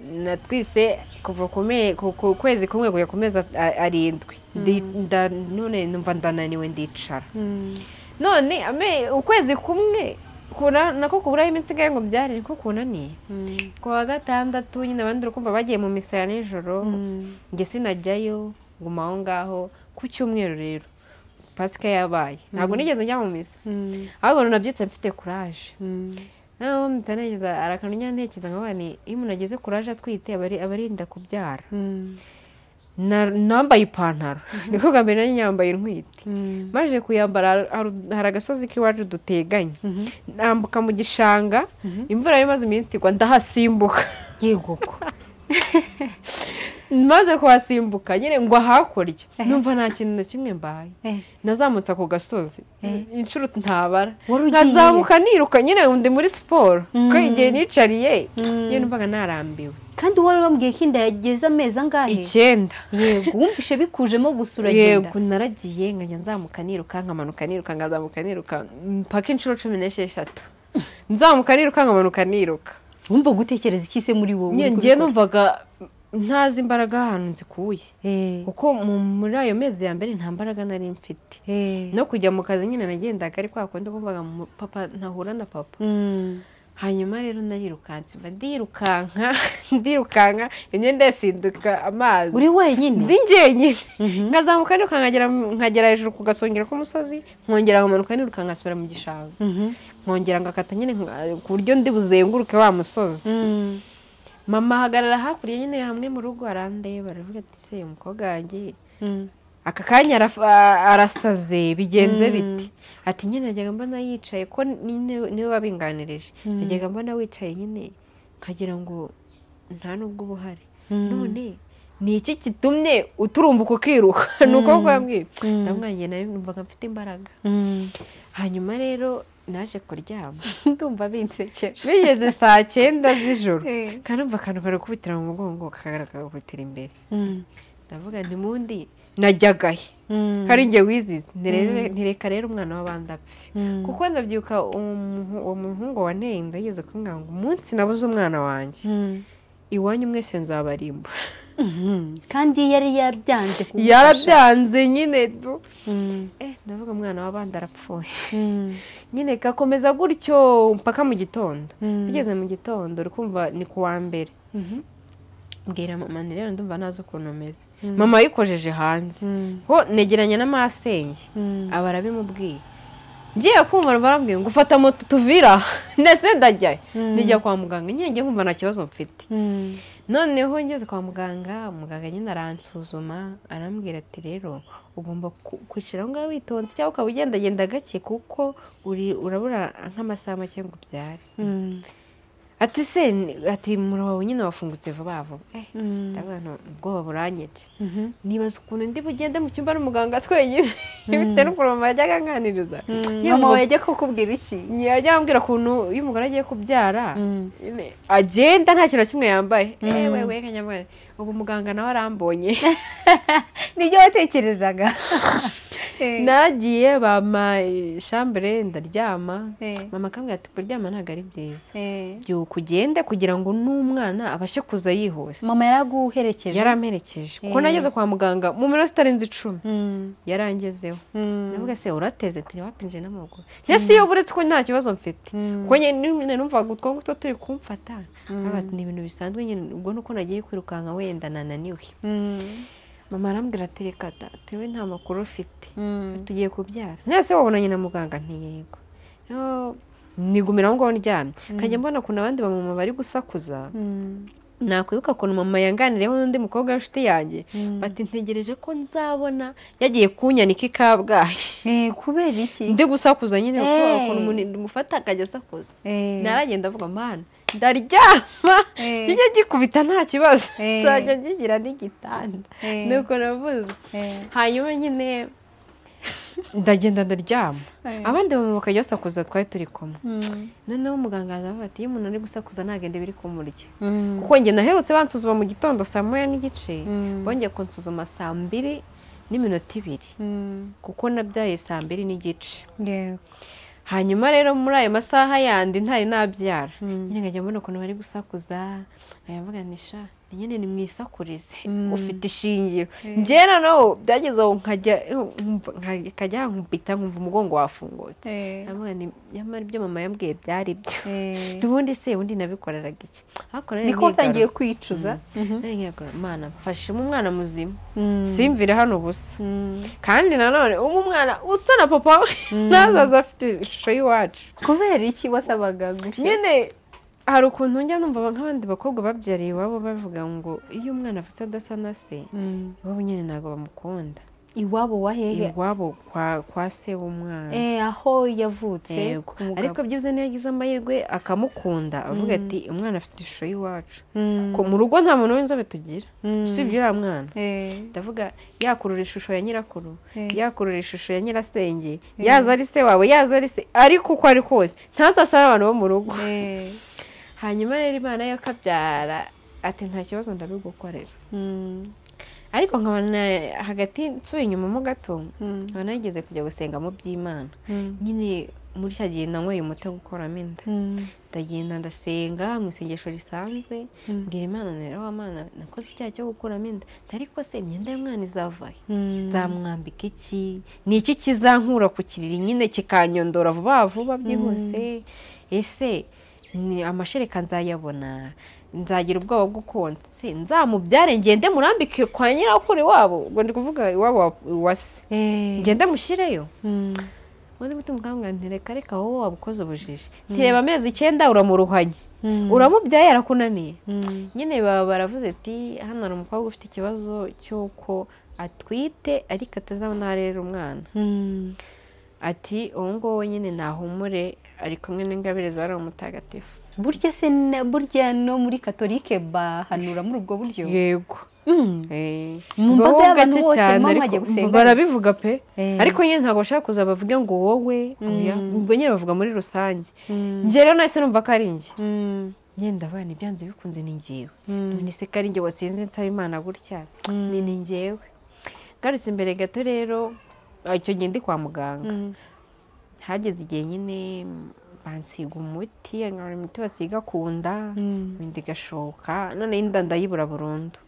natwise kuva ku kwezi kumwe kujya ku mezi 7. None numva ndananiwe ndicara. None ukwezi kumwe nako kuburaho iminsi ingahe ngo byare niko kunaniye. Kuwa gatandatu nyine abandi urukumva bagiye mu misa ya nijoro, njye sinajyayo nguma aho ngaho. Ku cyumweru rero Pasika yabaye ntabwo nigeze njya mu misa, ahubwo nabyutse mfite courage. Naho mtanegeza arakantu ntekereza nkavuga ni iyo umuntu ageze courage atwite aba arinda kubyara. Nambaye ipantaro niko bwa mbere nari nyambaye ntwite. Maje kuyambara hari agasozi k'iwacu duteganye, nambuka mu gishanga imvura yari imaze iminsi igwa ndahasimbuka. Yego ko maze kuhasimbuka nyine ngwa hakurya numva nta kintu na kimwe mbaye. Nazamutse ako gasozi inshuro ntabara, nkazamuka niruka nyine ndi muri siporo ko igihe nicariye nyine numvaga narambiwe. Kandi wari wambwiye ko inda yageze amezi angahe? 9. Yego, wumvishe bikujemo gusa uragenda. Yego, naragiye nkajya nzamuka niruka nkamanuka niruka nkazamuka niruka mpaka inshuro 16. Nzamuka niruka nkamanuka niruka. Wumva gutekereza iki se muri wowe? Ngiye numvaga ntazi imbaraga ahantu nzikuye, kuko muri ayo mezi ya mbere nta mbaraga nari mfite. No kujya mu kazi nyine nagendaga ariko hakundi kumvaga papa ntahura na papa. Hanyuma rero narirukanse mba ndirukanka imyenda yasinduka amazi. Uri wenyine? Ndi njyenyine. Nkazamuka niruka nkagera hejuru ku gasongero k'umusozi, nkongera nkamanuka niruka ngasubira mu gishanga. Nkongera ngakata nyine ku buryo ndi buzenguruke wa musozi. Mama ahagarara hakurya nyine hamwe mu rugo arandeba aravuga ati se umukobwa wanjye aka kanya arasaze bigenze biti? Ati nyine najyaga mbona yicaye ko niwe wabinganirije, najyaga mbona wicaye nyine nkagira ngo nta nubwo uba uhari, none ni iki kitumye uturumbuka ukiruka? Nuko bwambwiye ndamwangiye nawe numvaga mfite imbaraga. Hanyuma rero naje kuryama ndumva binsekeje bigeze 9:00 z'ijoro kandi numva akantu karakubitira mu mugongo kakarakubitira imbere. Ndavuga nti mundi najyagahe kari njye wizize, ntireka rero umwana w'abandi apfe. Kuko ndabyuka uwo muhungu wanteye inda yigeze kumbwira ngo umunsi nabuze umwana wanjye iwanyu mwese nzabarimbura. Kandi yari yabyanze kugufasha. Yarabyanze nyine ndavuga umwana w'abandi arapfuye. Nyine gakomeza gutyo mpaka mu gitondo. Bigeze mu gitondo uri kumva ni kuwa mbere. Mbwira mama nti rero ndumva ntazi ukuntu meze. Mama yikojeje hanze ko negeranye n'amasenge aba arabimubwiye. Ngiye kumva barambwiye ngo ufata moto tuvira ndetse ndajyayo ndijya kwa muganga nyine ngiye kumva nta kibazo mfite. Noneho ngeze kwa muganga, muganga nyine aransuzuma arambwira ati rero ugomba kwicara aho ngaho witonze cyangwa ukaba ugendagenda gake kuko urabura nk'amasaha make ngo ubyare. Ati se ati umuriro wawe nyine wafungutse vuba vuba. Ndavuga nti ubwoba buranyica. Nibaza ukuntu ndi bugende mu cyumba n'umuganga twenyine bitewe n'ukuntu mama yajyaga anganiriza. Mama wawe yajya kukubwira iki? Yajya ambwira ukuntu iyo umugore agiye kubyara agenda nta kintu na kimwe yambaye. Ewe kanyamwaye ubu muganga nawe arambonye. Nibyo watekerezaga? Nagiye bampa shambure ndaryama. Mama akambwira ati kuryama ntabwo ari byiza, byuka ugende kugira ngo n'umwana abashe kuza yihuse. Mama yaraguherekeje? Yaramperekeje, kuko nageze kwa muganga mu minota itarenze 10 yarangezeho. Ndavuga se urateze ati wapinje n'amaguru, ese iyo buretse ko nta kibazo mfite, kuko nyine numvaga utwo ngutwo turi kumfata ni ibintu bisanzwe nyine, ubwo nuko nagiye kwirukanka wenda nananiwe. Mama arambwira ati reka da, we nta makuru ufite, tugiye kubyara. Nese wabonanye na muganga? Ntiyego. Nigumira aho ngaho ndyamye, nkajya mbona ukuntu abandi bamama bari gusakuza. Nakwibuka ukuntu mama yanganireho n'undi mukobwa w'inshuti yanjye, bati ntegereje ko nzabona yagiye kunyanika i Kabgayi. Kubera iki? Ndi gusakuza nyine, ukuntu umuntu mufata akajya asakuza. Naragenda avuga mana ndaryama kijya gikubita nta kibazo, nzajya nkigira n'igitanda. Nuko navuze. Hanyuma nyine ndagenda ndaryama, abandi bamama bakajya basakuza twari turi kumwe. Noneho muganga aravuga ati iyo umuntu ari gusakuza ntagende biri kumurya, kuko njye naherutse bansuzuma mu gitondo saa 1:30, bongeye kunsuzuma saa 2:02, kuko nabyaye saa 2:15. Hanyuma rero muri ayo masaha yandi ntari nabyara, nyine nkajya mbona ukuntu bari gusakuza, nkavuga nti sha nyine ni mwisakurize ufite ishingiro. Njye noneho byageze aho nkajya nkumpita nkumva umugongo wafungutse, ndavuga nti nyamara ibyo mama yambwiye byari byo, n'ubundi se ubundi nabikoreraga iki? Niko watangiye kwicuza? Mana mfashemo umwana muzima, simvire hano ubusa, kandi nanone umwana usa na papa we ntazaza afite ishusho y'iwacu. Kubera iki wasabaga gutya? Nyine hari ukuntu njya numva nk'abandi bakobwa babyariye iwabo bavuga ngo iyo umwana avutse adasa na se, iwabo nyine ntabwo bamukunda. Iwabo wa hehe? Iwabo kwa se w'umwana. Aho yavutse. Ariko byibuze niyo yagize amahirwe akamukunda, avuga ati umwana afite ishusho y'iwacu. Mu rugo nta muntu w'inzobe tugira, usibye uriya mwana. Ndavuga yakurura ishusho ya nyirakuru, yakurura ishusho ya nyirasenge, yaza ari se wawe, yaza ari se, ariko uko ari kose ntazasa n'abantu bo mu rugo. Hanyuma rero Imana yo kabyara ati nta kibazo ndabigukorera. Ariko nkabona hagati nsuye inyuma mo gato, nkaba nageze kujya gusenga mu by'Imana. Nyine muri cya gihe nanyweye umuti wo gukuramo inda, ndagenda ndasenga mu isengesho risanzwe, mbwira Imana rero wa Mana nakoze icyaha cyo gukuramo inda, ariko se imyenda y'umwana izavahe? Nzamwambika iki? Ni iki kizankura ku kiriri nyine kikanyondora vuba vuba byihuse? Ese ni amashereka nzayabona? Nzagira ubwoba bwo konsa? Se nzamubyare ngende murambike kwa nyirakuru iwabo, ubwo ndi kuvuga iwabo wa se, ngende mushyireyo? Undi mutima ukambwira nti reka reka wowe wabukoze ubujiji, ntireba amezi 9 uramuruhanye, uramubyaye arakunaniye. Nyine baba baravuze ati hano hari umukobwa ufite ikibazo cy'uko atwite ariko atazabona arera umwana. Ati uwo nguwo nyine nahumure ari kumwe n'ingabire za Roho Mutagatifu. Burya se burya no muri Katolike bahanura muri ubwo buryo? Yego. Mu mbaga y'abantu bose mama agiye gusenga barabivuga pe, ariko nyine ntabwo bashaka kuza bavuge ngo wowe, ubwo nyine bavuga muri rusange. Njye rero nahise numva ko ari njye. Njye ndavuga nti byanze bikunze ni njyewe, none se ko ari njye wasenze nsaba Imana gutya, ni njyewe. Ngarutse imbere gato rero, icyo gihe ndi kwa muganga, hageze igihe nyine bansiga umuti, imiti basiga ku nda, ibindi igashoka, none inda ndayibura burundu.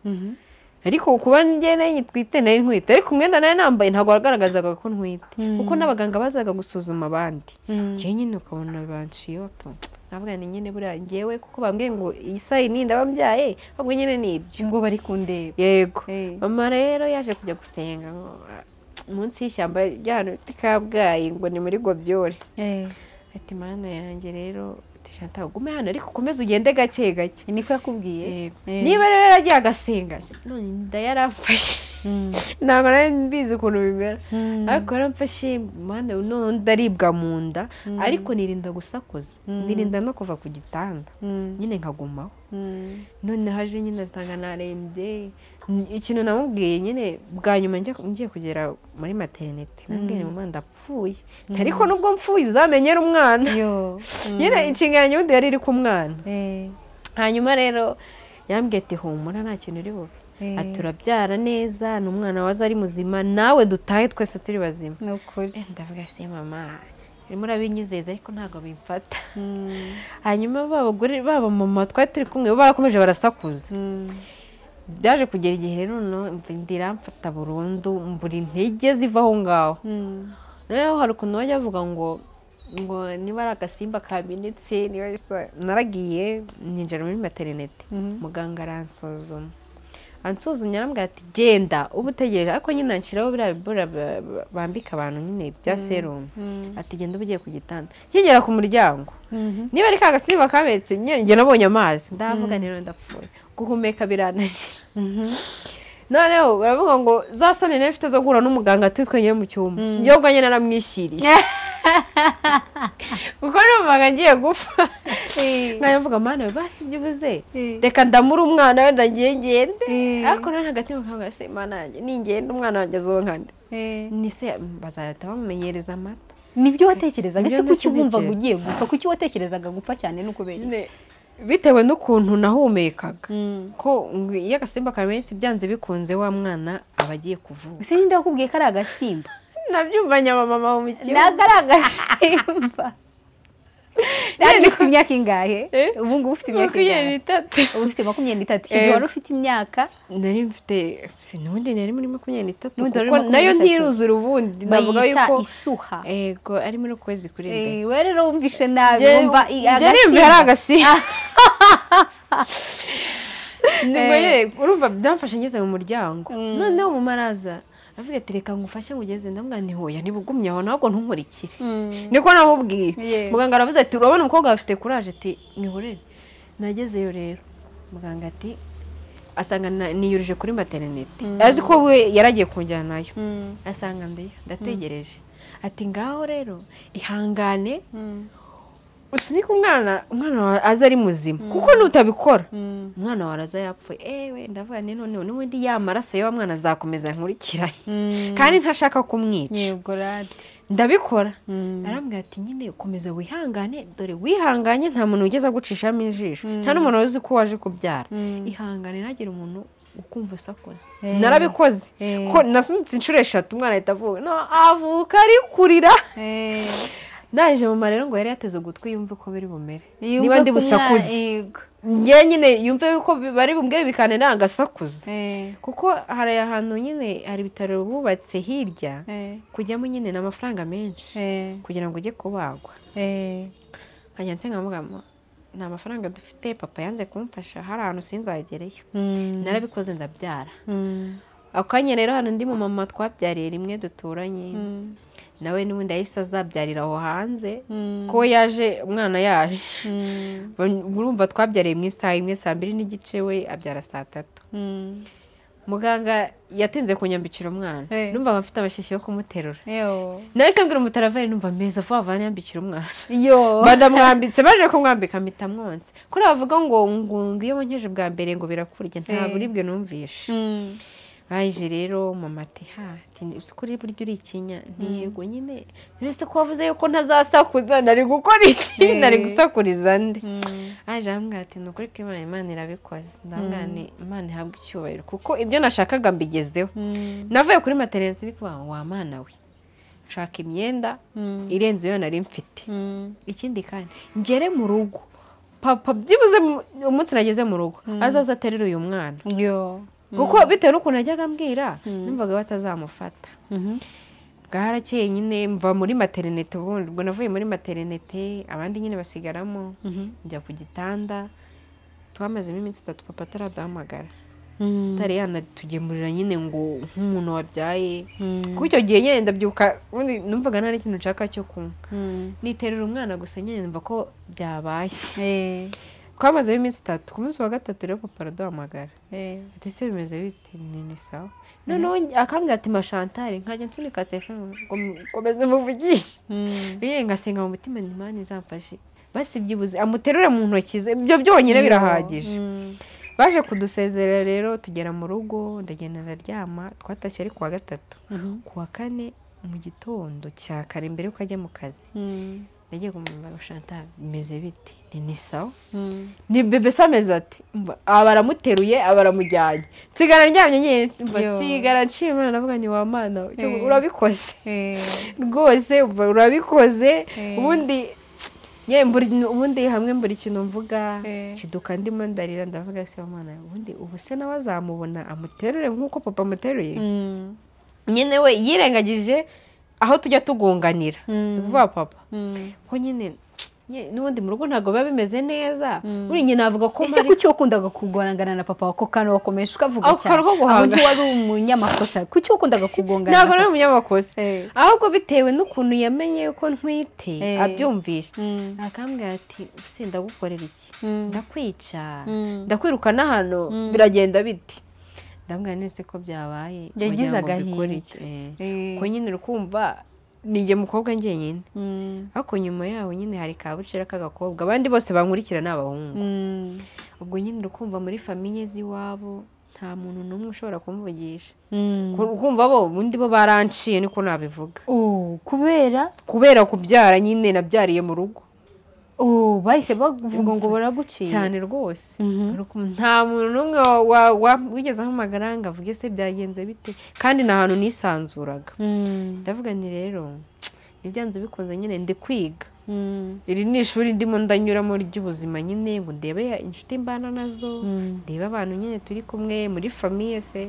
Ariko kuba njye nari nyitwite nari ntwite, ariko umwenda nari nambaye ntabwo wagaragazaga ko ntwite, kuko n'abaganga bazaga gusuzuma abandi. Njye nyine ukabona banciye bato, navuga ni nyine buriya njyewe, kuko bambwiye ngo iyi sayi ni ndabambyaye, ahubwo nyine ni ibyo ngo bari kundeba. Yego. Mama rero yaje kujya gusenga munsi y'ishyamba ry'ahantu bita Kabgayi, ngo ni muri Gobyore. Ati Mana yanjye rero Chantal gume hano ariko ukomeze ugende gake gake. Niko yakubwiye? Niba rero yaragiye agasenga, none inda yaramfashe. Ntabwo nari mbizi ukuntu bimera, ariko yaramfashe Mana none ndaribwa mu nda, ariko nirinda gusakuza, nirinda no kuva ku gitanda, nyine nkagumaho. None haje nyine asanga narembye. Ikintu namubwiye nyine bwa nyuma ngiye kugera muri maternité, nabwiye mama ndapfuye, ariko nubwo mpfuye uzamenyera umwana. Nyine inshingano y'undi yari iri ku mwana. Hanyuma rero yambwiye ati humura nta kintu uri bube. Ati urabyara neza, ni umwana waza ari muzima, nawe dutahe twese turi bazima. Ni ukuri. Ndavuga se mama, urimo urabinyizeza ariko ntabwo bimfata. Hanyuma b'abagore baba mama twari turi kumwe barakomeje barasakuza. Byaje kugera igihe rero ndiramfata burundu, mbura intege ziva aho ngaho. Noneho hari ukuntu bajya bavuga ngo niba ari agasimba kamenetse, niba naragiye ninjira muri materinete, muganga aransuzuma, ansuzumye arambwira ati genda uba utegereje, ariko nyine anshyiraho biriya bibora bambika abantu nyine bya serumu, ati genda uba ugiye ku gitanda. Nkigera ku muryango, niba ari ka gasimba kamenetse, njye nabonye amazi, ndavuga rero ndapfuye, guhumeka birananira. Noneho baravuga ngo za soni nari mfite zo guhura n'umuganga turi twenyine mu cyumba, njyewe ubwanjye naramwishyiriye kuko numvaga ngiye gupfa. Nkajya mvuga mana basi byibuze reka ndamure umwana wenda ngiye ngende, ariko nari hagati mukavuga se mana yanjye ningenda umwana wanjye azonka nde, ni se bazahita bamumenyereza amata. Nibyo watekerezaga ese? Kuki wumvaga ugiye gupfa? Kuki watekerezaga gupfa cyane no kubera iki? Bitewe n'ukuntu nahumekaga, ko iyo agasimba kamenetse byanze bikunze wa mwana aba agiye kuvuka. Ese ninde wakubwiye ko ari agasimba? Nabyumvanye abamama mu kigo. Ntabwo ari agasimba. Nari ufite imyaka ingahe? Ubu ngubu ufite imyaka ingahe? 23. Ubu ufite 23. Icyo gihe wari ufite imyaka? Nari mfite sinundi nari muri 23, kuko nayo ntiruzura ubundi. Navuga yuko isuha. Ego ari muri kwezi kuri imbere. We rero wumvishe nabi, wumva agasimba. Ari agasimba. Nibwo urumva byamfashe ngeze mu muryango. Noneho mu maraza avuga ati reka ngufashe ngugeze, ndamubwira nti hoya nibugumye aho ntabwo ntunkurikire. Niko namubwiye. Muganga aravuze ati urabona umukobwa afite courage, ati mwihorere. Nagezeyo rero muganga ati asanga niyurije kuri maternité, azi ko we yaragiye kunjyana nayo, asanga ndiyo ndategereje. Ati ngaho rero ihangane usunike umwana, umwana aza ari muzima, kuko nutabikora umwana wawe araza yapfuye. Ewe ndavuga nti none n'ubundi ya maraso y'wa mwana azakomeza nkurikiranye, kandi ntashaka kumwica. Yego rati ndabikora. Arambwira ati nyine ukomeza wihangane, dore wihanganye nta muntu ugeze agucishamo ijisho, nta n'umuntu uzi ko waje kubyara, ihangane ntagire umuntu ukumva usakoze. Narabikoze ko nasunitse inshuro 3 umwana ahita avuka, no avuka ari kurira. Ndaje mama rero ngo yari yateze ugutwi yumve ko biri bumere, niba ndi busakuze njye nyine yumve yuko bari bumbwire bikanena agasakuza, kuko hari ahantu nyine hari ibitaro bubatse hirya, kujyamo nyine n'amafaranga menshi kugira ngo ujye kubagwa. Nkajya nsenga mvuga nta mafaranga dufite, papa yanze kumfasha, hari ahantu sinzagereyo. Narabikoze ndabyara. Ako kanya rero hano ndi mu mama twabyariye rimwe duturanye, nawe n'ubundi yahise azabyarira aho hanze, ko yaje umwana yaje. Urumva twabyariye mu isaha imwe saa 2:15, we abyara saa 3. Muganga yatinze kunyambikira umwana, numvaga mfite amashyushyu yo kumuterura. Nahise mbwira umutaraveri numva meza vuba vuba yambikira umwana. Bandamwambitse, baje kumwambika mpita mwonse. Kuri bavuga ngo ngo iyo wonkeje bwa mbere ngo birakurya, nta buribwe numvishe. Baje rero mama ati ha kuri buryo uri ikinya, ntiyego nyine mbese ko wavuze yuko ntazasakuza nari gukora iki, nari gusakuriza nde? Aje arambwira ati ni ukuri ko Imana irabikoze. Ndamubwira nti Imana ihabwe icyubahiro kuko ibyo nashakaga mbigezeho. Navuye kuri maternité ndi kuvuga wa mana we, nshaka imyenda irenze iyo nari mfite. Ikindi kandi ngere mu rugo papa byibuze umunsi nageze mu rugo azaza aterera uyu mwana. Kuko bitewe n'ukuntu najyaga ambwira numvaga batazamufata. Bwarakeye nyine mva muri maternité, ubundi ubwo navuye muri maternité abandi nyine basigaramo, njya ku gitanda. Twamazemo iminsi 3 papa ataraduhamagara, atari yanatugemurira nyine ngo nk'umuntu wabyaye. Kuko icyo gihe nyine ndabyuka ubundi numvaga nta n'ikintu nshaka cyo kunywa, niterera umwana gusa nyine numva ko byabaye. Twamazemo iminsi 3, ku munsi wa 3 rero papa araduhamagara ati se bimeze bite? Ni sawa. Noneho akambwira ati ma Chantal, nkajya nsunika telefone ngo komeze muvugishe. Biye ngasenga mu mutima nti Imana izamfashe basi byibuze amuterure mu ntoki ze, ibyo byonyine birahagije. Baje kudusezerera rero tugera mu rugo, ndagenda ndaryama. Twatashye ari kuwa 3, kuwa 4 mu gitondo cya kare mbere yuko ajya mu kazi. Nagiye kumubwira Chantal bimeze bite, ni sawa, ni bebe se ameze ati, abaramuteruye abaramujyanye, nsigara ndyamye nyine, nsigara nshima navuga ni wa mana urabikoze rwose, urabikoze. Ubundi ubundi hamwe mbura ikintu mvuga kiduka ndimo ndarira, ndavuga se wa mana, ubundi ubu se nawe azamubona amuterure nk'uko papa amuteruye. Nyine we yirengagije aho tujya tugunganira tuvuga papa ko nyine n'ubundi mu rugo ntabwo biba bimeze neza. Uri nyine navuga ko ese kuki wakundaga kugongana na papa wako kano wakomeje ukavuga cyane aho wari umunyamakosa, kuki wakundaga kugongana? Ntabwo nari umunyamakosa, ahubwo bitewe n'ukuntu yamenye ko ntwite abyumvishe akambwira ati se ndagukorera iki, ndakwica, ndakwirukana hano, biragenda bite? Ndambwira nese ko byabaye, yagize agahinda ko nyine urukumva ninjye mukobwa njyenyine. Ariko nyuma yaho nyine hari kabucera k'agakobwa, abandi bose bankurikira ni abahungu. Ubwo nyine urukumva muri famiye z'iwabo nta muntu n'umwe ushobora kumvugisha, ukumva bo ubundi bo baranciye niko nabivuga. Kubera kubyara nyine nabyariye mu rugo. Bahise bavuga ngo baraguciye cyane rwose. Nta muntu n'umwe wigeze ahamagara ngo avuge se byagenze bite, kandi ni ahantu nisanzuraga. Ndavuga nti rero nibyanze bikunze nyine ndi kwiga, iri ni ishuri ndimo ndanyuramo ry'ubuzima nyine, ngo ndebe inshuti mbana nazo, ndebe abantu nyine turi kumwe muri famiye se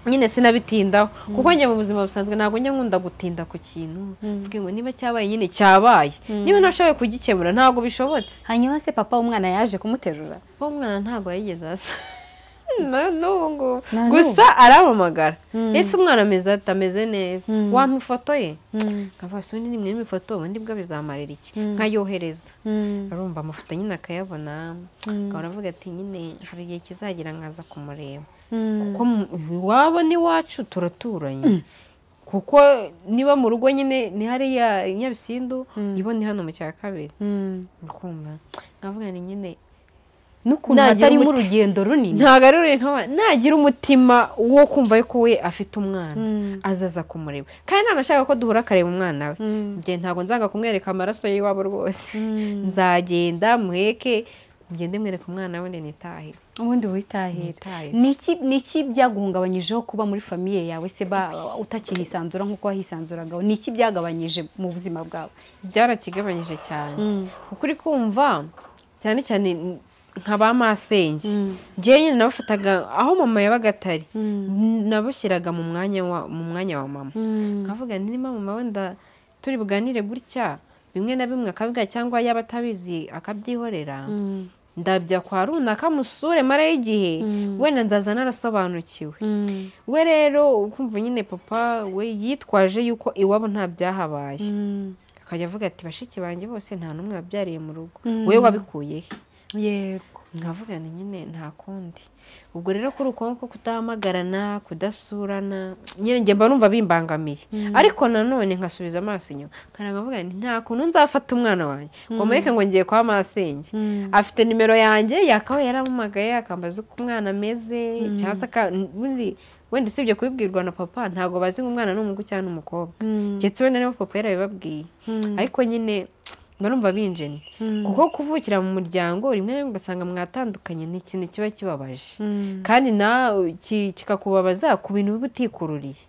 nyine sinabitindaho, kuko njye mu buzima busanzwe ntabwo njya nkunda gutinda ku kintu, mvuge ngo niba cyabaye nyine cyabaye, niba ntashoboye kugikemura ntabwo bishobotse. Hanyuma se papa w'umwana yaje kumuterura? Papa w'umwana ntabwo yigeze aza n'ubu gusa arampamagara, ese umwana ameze ati ameze neza, wampa ifoto ye? Nkavuga se ubundi nimwe ifoto ubundi bwo bizamarira iki, nkayohereza. Arumva amafoto nyine akayabona, akaba avuga ati nyine hari igihe kizagira nkaza kumureba, kuko iwabo n'iwacu turaturanye, kuko niba mu rugo nyine ni hariya Nyabisindu, ibo ni hano mu cya kabiri. Nkavuga ni nyine n'ukuntu hatarimo urugendo runini, ntabwo ari runini, nagira umutima wo kumva ko we afite umwana azaza kumureba, kandi ntanashaka ko duhura akareba umwana we. Njye ntabwo nzanga kumwereka amaraso y'iwabo rwose, nzagenda muheke ngende mwereka umwana we nitahire. Ubundi witahira. Niki byaguhungabanyijeho kuba muri famiye yawe se utakihisanzura nk'uko wahisanzuraga? Niki byagabanyije mu buzima bwawe? Byarakigabanyije cyane, kuko uri kumva cyane cyane nka ba masenge, njyewe nyine nabafataga aho mama yabaga atari, nabushyiraga mu mwanya wa mama, nkavuga nti niba mama wenda turi buganire gutya bimwe na bimwe akabiga cyangwa yaba atabizi akabyihorera, ndabya kwa runaka musure mara y'igihe wenda nzaza narasobanukiwe. We rero ukumva nyine papa we yitwaje yuko iwabo nta byahabaye, akajya avuga ati bashiki banjye bose nta n'umwe wabyariye mu rugo, we wabikuye he? Yego. Nkavuga ni nyine nta kundi. Ubwo rero kuri uko ko kutahamagarana, kudasurana, nyine njye mba numva bimbangamiye, ariko nanone nkasubiza amaso inyuma nkavuga nti nta kuntu nzafata umwana wanjye ngo mureke ngo ngiye kwa masenge, afite nimero yanjye yakabaye yarampamagaye akambaza uko umwana ameze, cyangwa se wenda usibye kubibwirwa na papa ntabwo bazi ngo umwana ni umuhungu cyangwa umukobwa, keretse wenda niba papa yarabibabwiye, ariko nyine barumva binjene, kuko kuvukira mu muryango rimwe na rimwe ugasanga mwatandukanye ni ikintu kiba kibabaje, kandi nawe kikakubabaza ku bintu biba utikururiye,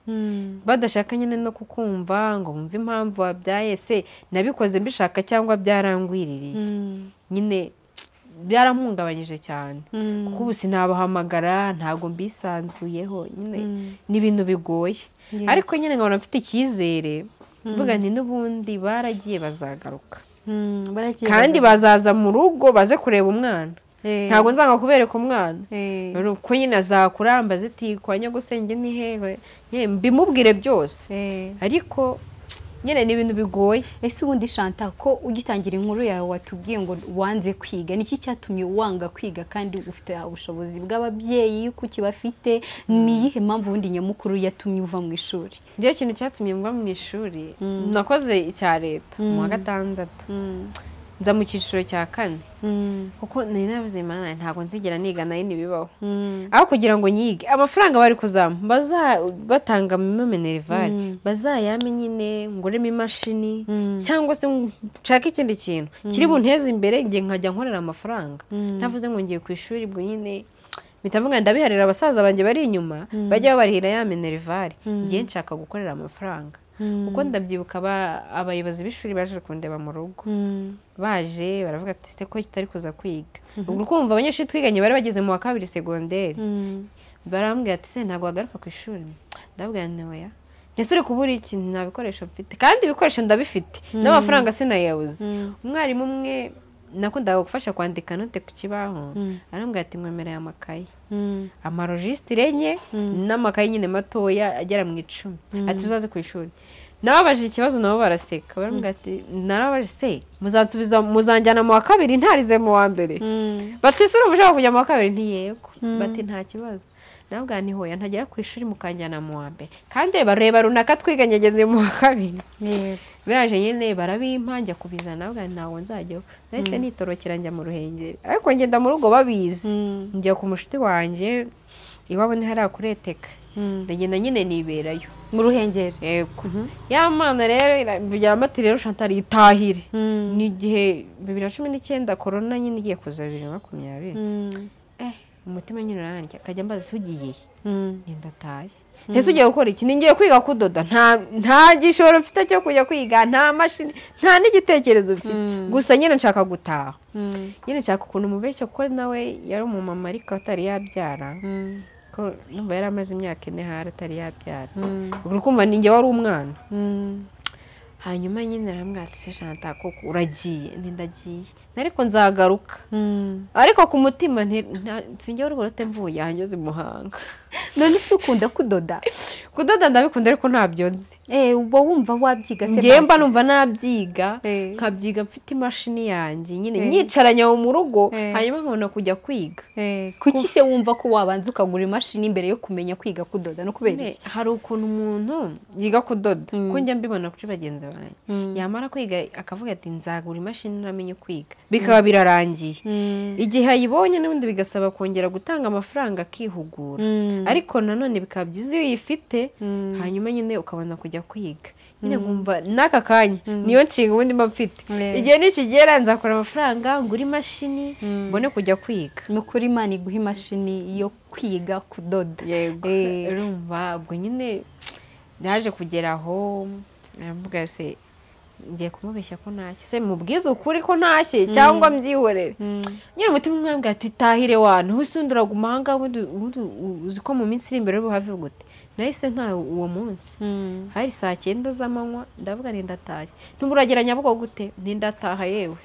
badashaka nyine no kukumva ngo bumve impamvu wabyaye, se nabikoze mbishaka cyangwa byarangwiririye, nyine byarampungabanyije cyane, kuko ubu sinabahamagara ntabwo mbisanzuyeho, nyine ni ibintu bigoye, ariko nyine nkabona mfite icyizere mvuga nti n'ubundi baragiye bazagaruka, kandi bazaza mu rugo baze kureba umwana, ntabwo nzanga kubereka umwana, kuko nyine azakuramba ziti kwa nyogosenge ni hehe, mbimubwire byose, ariko nyine ni ibintu bigoye. Ese ubundi Chantal ko ugitangira inkuru yawe watubwiye ngo wanze kwiga, niki cyatumye wanga kwiga kandi ufite ubushobozi bw'ababyeyi kuki bafite? Ni iyihe mpamvu ubundi nyamukuru yatumye uva mu ishuri? Njye ikintu cyatumye mva mu ishuri, nakoze icya leta mu wa gatandatu, Nza mu cyiciro cya kane kuko nari navuze Imana ntabwo nzigera niga nayo ntibibaho. Aho kugira ngo nyige amafaranga bari kuzamu batanga mu minerivare bazayame nyine nguremo imashini cyangwa se nshake ikindi kintu kiri bunteze imbere ngiye nkajya nkorera amafaranga. Ntavuze ngo ngiye ku ishuri ubwo nyine bitavuga ndabiharira abasaza banjye bari inyuma bajya babarihira ya minerivare, ngiye nshaka gukorera amafaranga. Kuko ndabyibuka abayobozi b'ishuri baje kundeba mu rugo, baje baravuga ati se ko kitari kuza kwiga. Ubwo kumva abanyeshuri twiganye bari bageze mu wa kabiri segonderi, barambwira ati se ntabwo wagaruka ku ishuri. Ndabwira nti oya, ntese uri kubura iki, nta bikoresho mfite kandi ibikoresho ndabifite n'amafaranga sinayabuze. Umwarimu umwe nakundaga gufasha kwandika note ku kibaho, arambwira ati nkwemereye amakayi amarojisitire enye n'amakayi nyine matoya agera mu 10, ati uzaze ku ishuri. Nababajije ikibazo nabo baraseka, barambwira ati narabaje se muzansubiza muzanjyana mu wa kabiri ntarize mu wa mbere? Bati se urumva ushaka kujya mu wa kabiri? Nti yego. Bati nta kibazo. Nabwa nti hoya ntagera ku ishuri mukanjyana mu wa mbere, kandi bareba runaka twiganye ageze mu wa kabiri. Biraje nyine barabimpa njya kubizana, nabwa ntawo nzajyaho. Nahise nitorokera njya mu Ruhengeri, ariko ngenda mu rugo babizi, njya ku mushuti wanjye iwabo ni hariya kureteka, ndagenda nyine niberayo mu Ruhengeri. Yego. Ya mana rero iramvugira amati rero Chantal itahire. Ni igihe 2019 corona nyine igiye kuza 2020. Umutima nyine urandya akajya mbaza se ugiye he? Ndataye. Ese ugiye gukora iki? Ningiye kwiga kudoda, nta gishoro mfite cyo kujya kwiga, nta mashini, nta n'igitekerezo mfite, gusa nyine nshaka gutaha. Nyine nshaka ukuntu mubeshya kuko nawe yari umumama ariko atari yabyara, ko numva yari amaze imyaka 4 hari atari yabyara. Ubwo kumva ninjye wari umwana. Hanyuma nyine arambwira ati se Chantal koko uragiye? Nti ndagiye, ariko nzagaruka. Ariko ku mutima sinjye wari burote mvuye ahangeze i Muhanga. None se ukunda kudoda? Kudoda ndabikunda ariko ntabyo nzi. Uba wumva wabyiga se? Ngiye mba numva nabyiga, nkabyiga mfite imashini yanjye nyine nyicaranye aho mu rugo, hanyuma nkabona kujya kwiga. Kuki se wumva ko wabanza ukagura imashini mbere yo kumenya kwiga kudoda? No kubera iki? Hari ukuntu umuntu yiga kudoda, ko njya mbibona kuri bagenzi banjye, yamara kwiga akavuga ati nzagura imashini namenye kwiga, bikaba birarangiye. Igihe ayibonye n'ubundi bigasaba kongera gutanga amafaranga akihugura. Ariko nanone bikaba byiza iyo uyifite, hanyuma nyine ukabona kujya kwiga. Nyine nkumva n'aka kanya niyo nshinga ubundi mba mfite, igihe nikigera nzakora amafaranga ngura imashini mbone kujya kwiga. Ni ukuri Imana iguha imashini yo kwiga kudoda. Yego. Urumva ubwo nyine naje kugera aho aravuga se ngiye kumubeshya ko ntashye, se mubwize ukuri ko ntashye cyangwa mbyihorere? Nyine umutima umwambwira ati tahire wantu usundi uraguma aha ngaha, ubundi uzi ko mu minsi iri imbere uri buhave gute. Nahise nta uwo munsi hari saa 9 z'amanywa, ndavuga nti ndataye. Ntumuragera Nyabugogo gute? Nti ndataha yewe.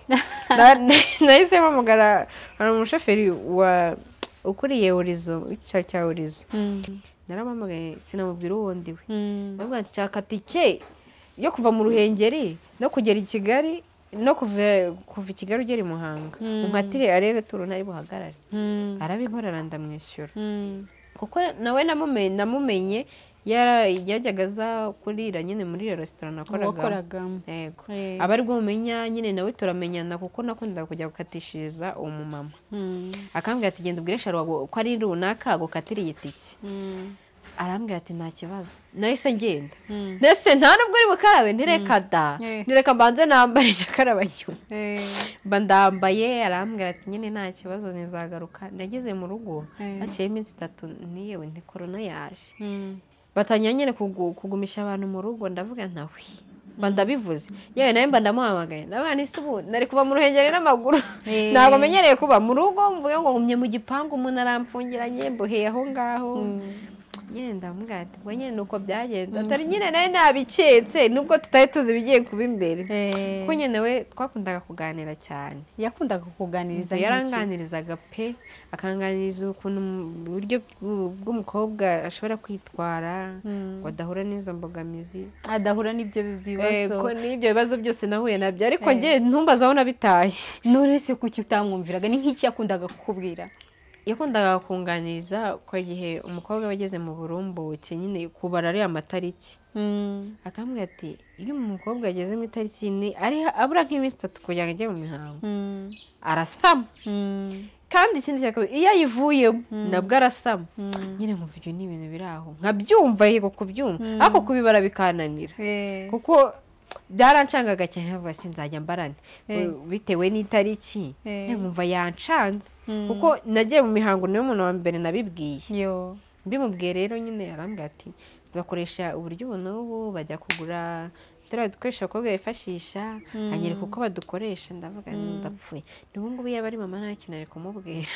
Nahise mpamagara hari umushoferi wa ukuriye Horizo, icya cya Horizo. Naramuhamagaye sinamubwira uwo ndiwe, ndavuga nti nshaka tike yo kuva mu Ruhengeri no kugera i Kigali no kuva i Kigali ugera i Muhanga, unkatire arere turu ntari buhagarare. Arabinkorera ndamwishyura, kuko nawe namumenye yajyaga aza kurira nyine muri iyo resitora nakoragamo. Yego. Aba aribwo mumenya nyine nawe turamenyana, kuko nakundaga kujya gukatishiriza uwo mumama. Akambwira ati genda ubwire Sharon ko ari runaka agukatira iyi tike. Arambwira ati nta kibazo. Nahise ngenda. Nese nta nubwo uri bukarabe, ntireka da, ntireka mbanze nambare ndakaraba nyuma. Mba ndambaye, arambwira ati nyine nta kibazo nizagaruka. Nageze mu rugo haciye iminsi 3 niyewe nti corona yaje. Batangira nyine kugumisha abantu mu rugo, ndavuga ntawe. Mba ndabivuze. Yewe nawe mba ndamuhamagaye. Ndavuga nti ubu nari kuva mu Ruhengeri n'amaguru. Ntabwo menyereye kuba mu rugo, mvuge ngo ngumye mu gipangu umuntu aramfungiranye mboheye aho ngaho. Nyine ndamubwira ati ubwo nyine nuko byagenze, atari nyine nawe nabiketse nubwo tutari tuzi ibigiye kuba imbere. Kuko nyine we twakundaga kuganira cyane. Yakundaga kukuganiriza? Yaranganirizaga pe, akanganiriza ukuntu uburyo bw'umukobwa ashobora kwitwara ngo adahura n'izo mbogamizi, adahura n'ibyo bibazo. N'ibyo bibazo byose nahuye nabyo, ariko njye ntumbaze aho nabitaye. None se kuki utamwumviraga? Ni nk'iki yakundaga kukubwira? Yakundaga kunganiza ko igihe umukobwa aba ageze mu burumbuke nyine kubara ariya matariki, akambwira ati iyo umukobwa ageze mu itariki ni ari abura nk'iminsi 3 kugira ngo ajye mu mihango arasama, kandi ikindi cya kabiri iyo ayivuyemo nabwo arasama. Nyine nkumva ibyo ni ibintu biri aho, nkabyumva yego kubyumva, ariko kubibara bikananira kuko byarancangaga cyane. Nkavuga sinzajya mbarane bitewe n'itariki, nkumva yancanze kuko nagiye mu mihango niwe muntu wa mbere nabibwiye. Mbimubwiye rero nyine arambwira ati bakoresha uburyo ubu n'ubu, bajya kugura turiya dukoresha abakobwa bifashisha, anyereka uko badukoresha. Ndavuga ndapfuye, n'ubu ngubu yaba ari mama nta kintu ari kumubwira.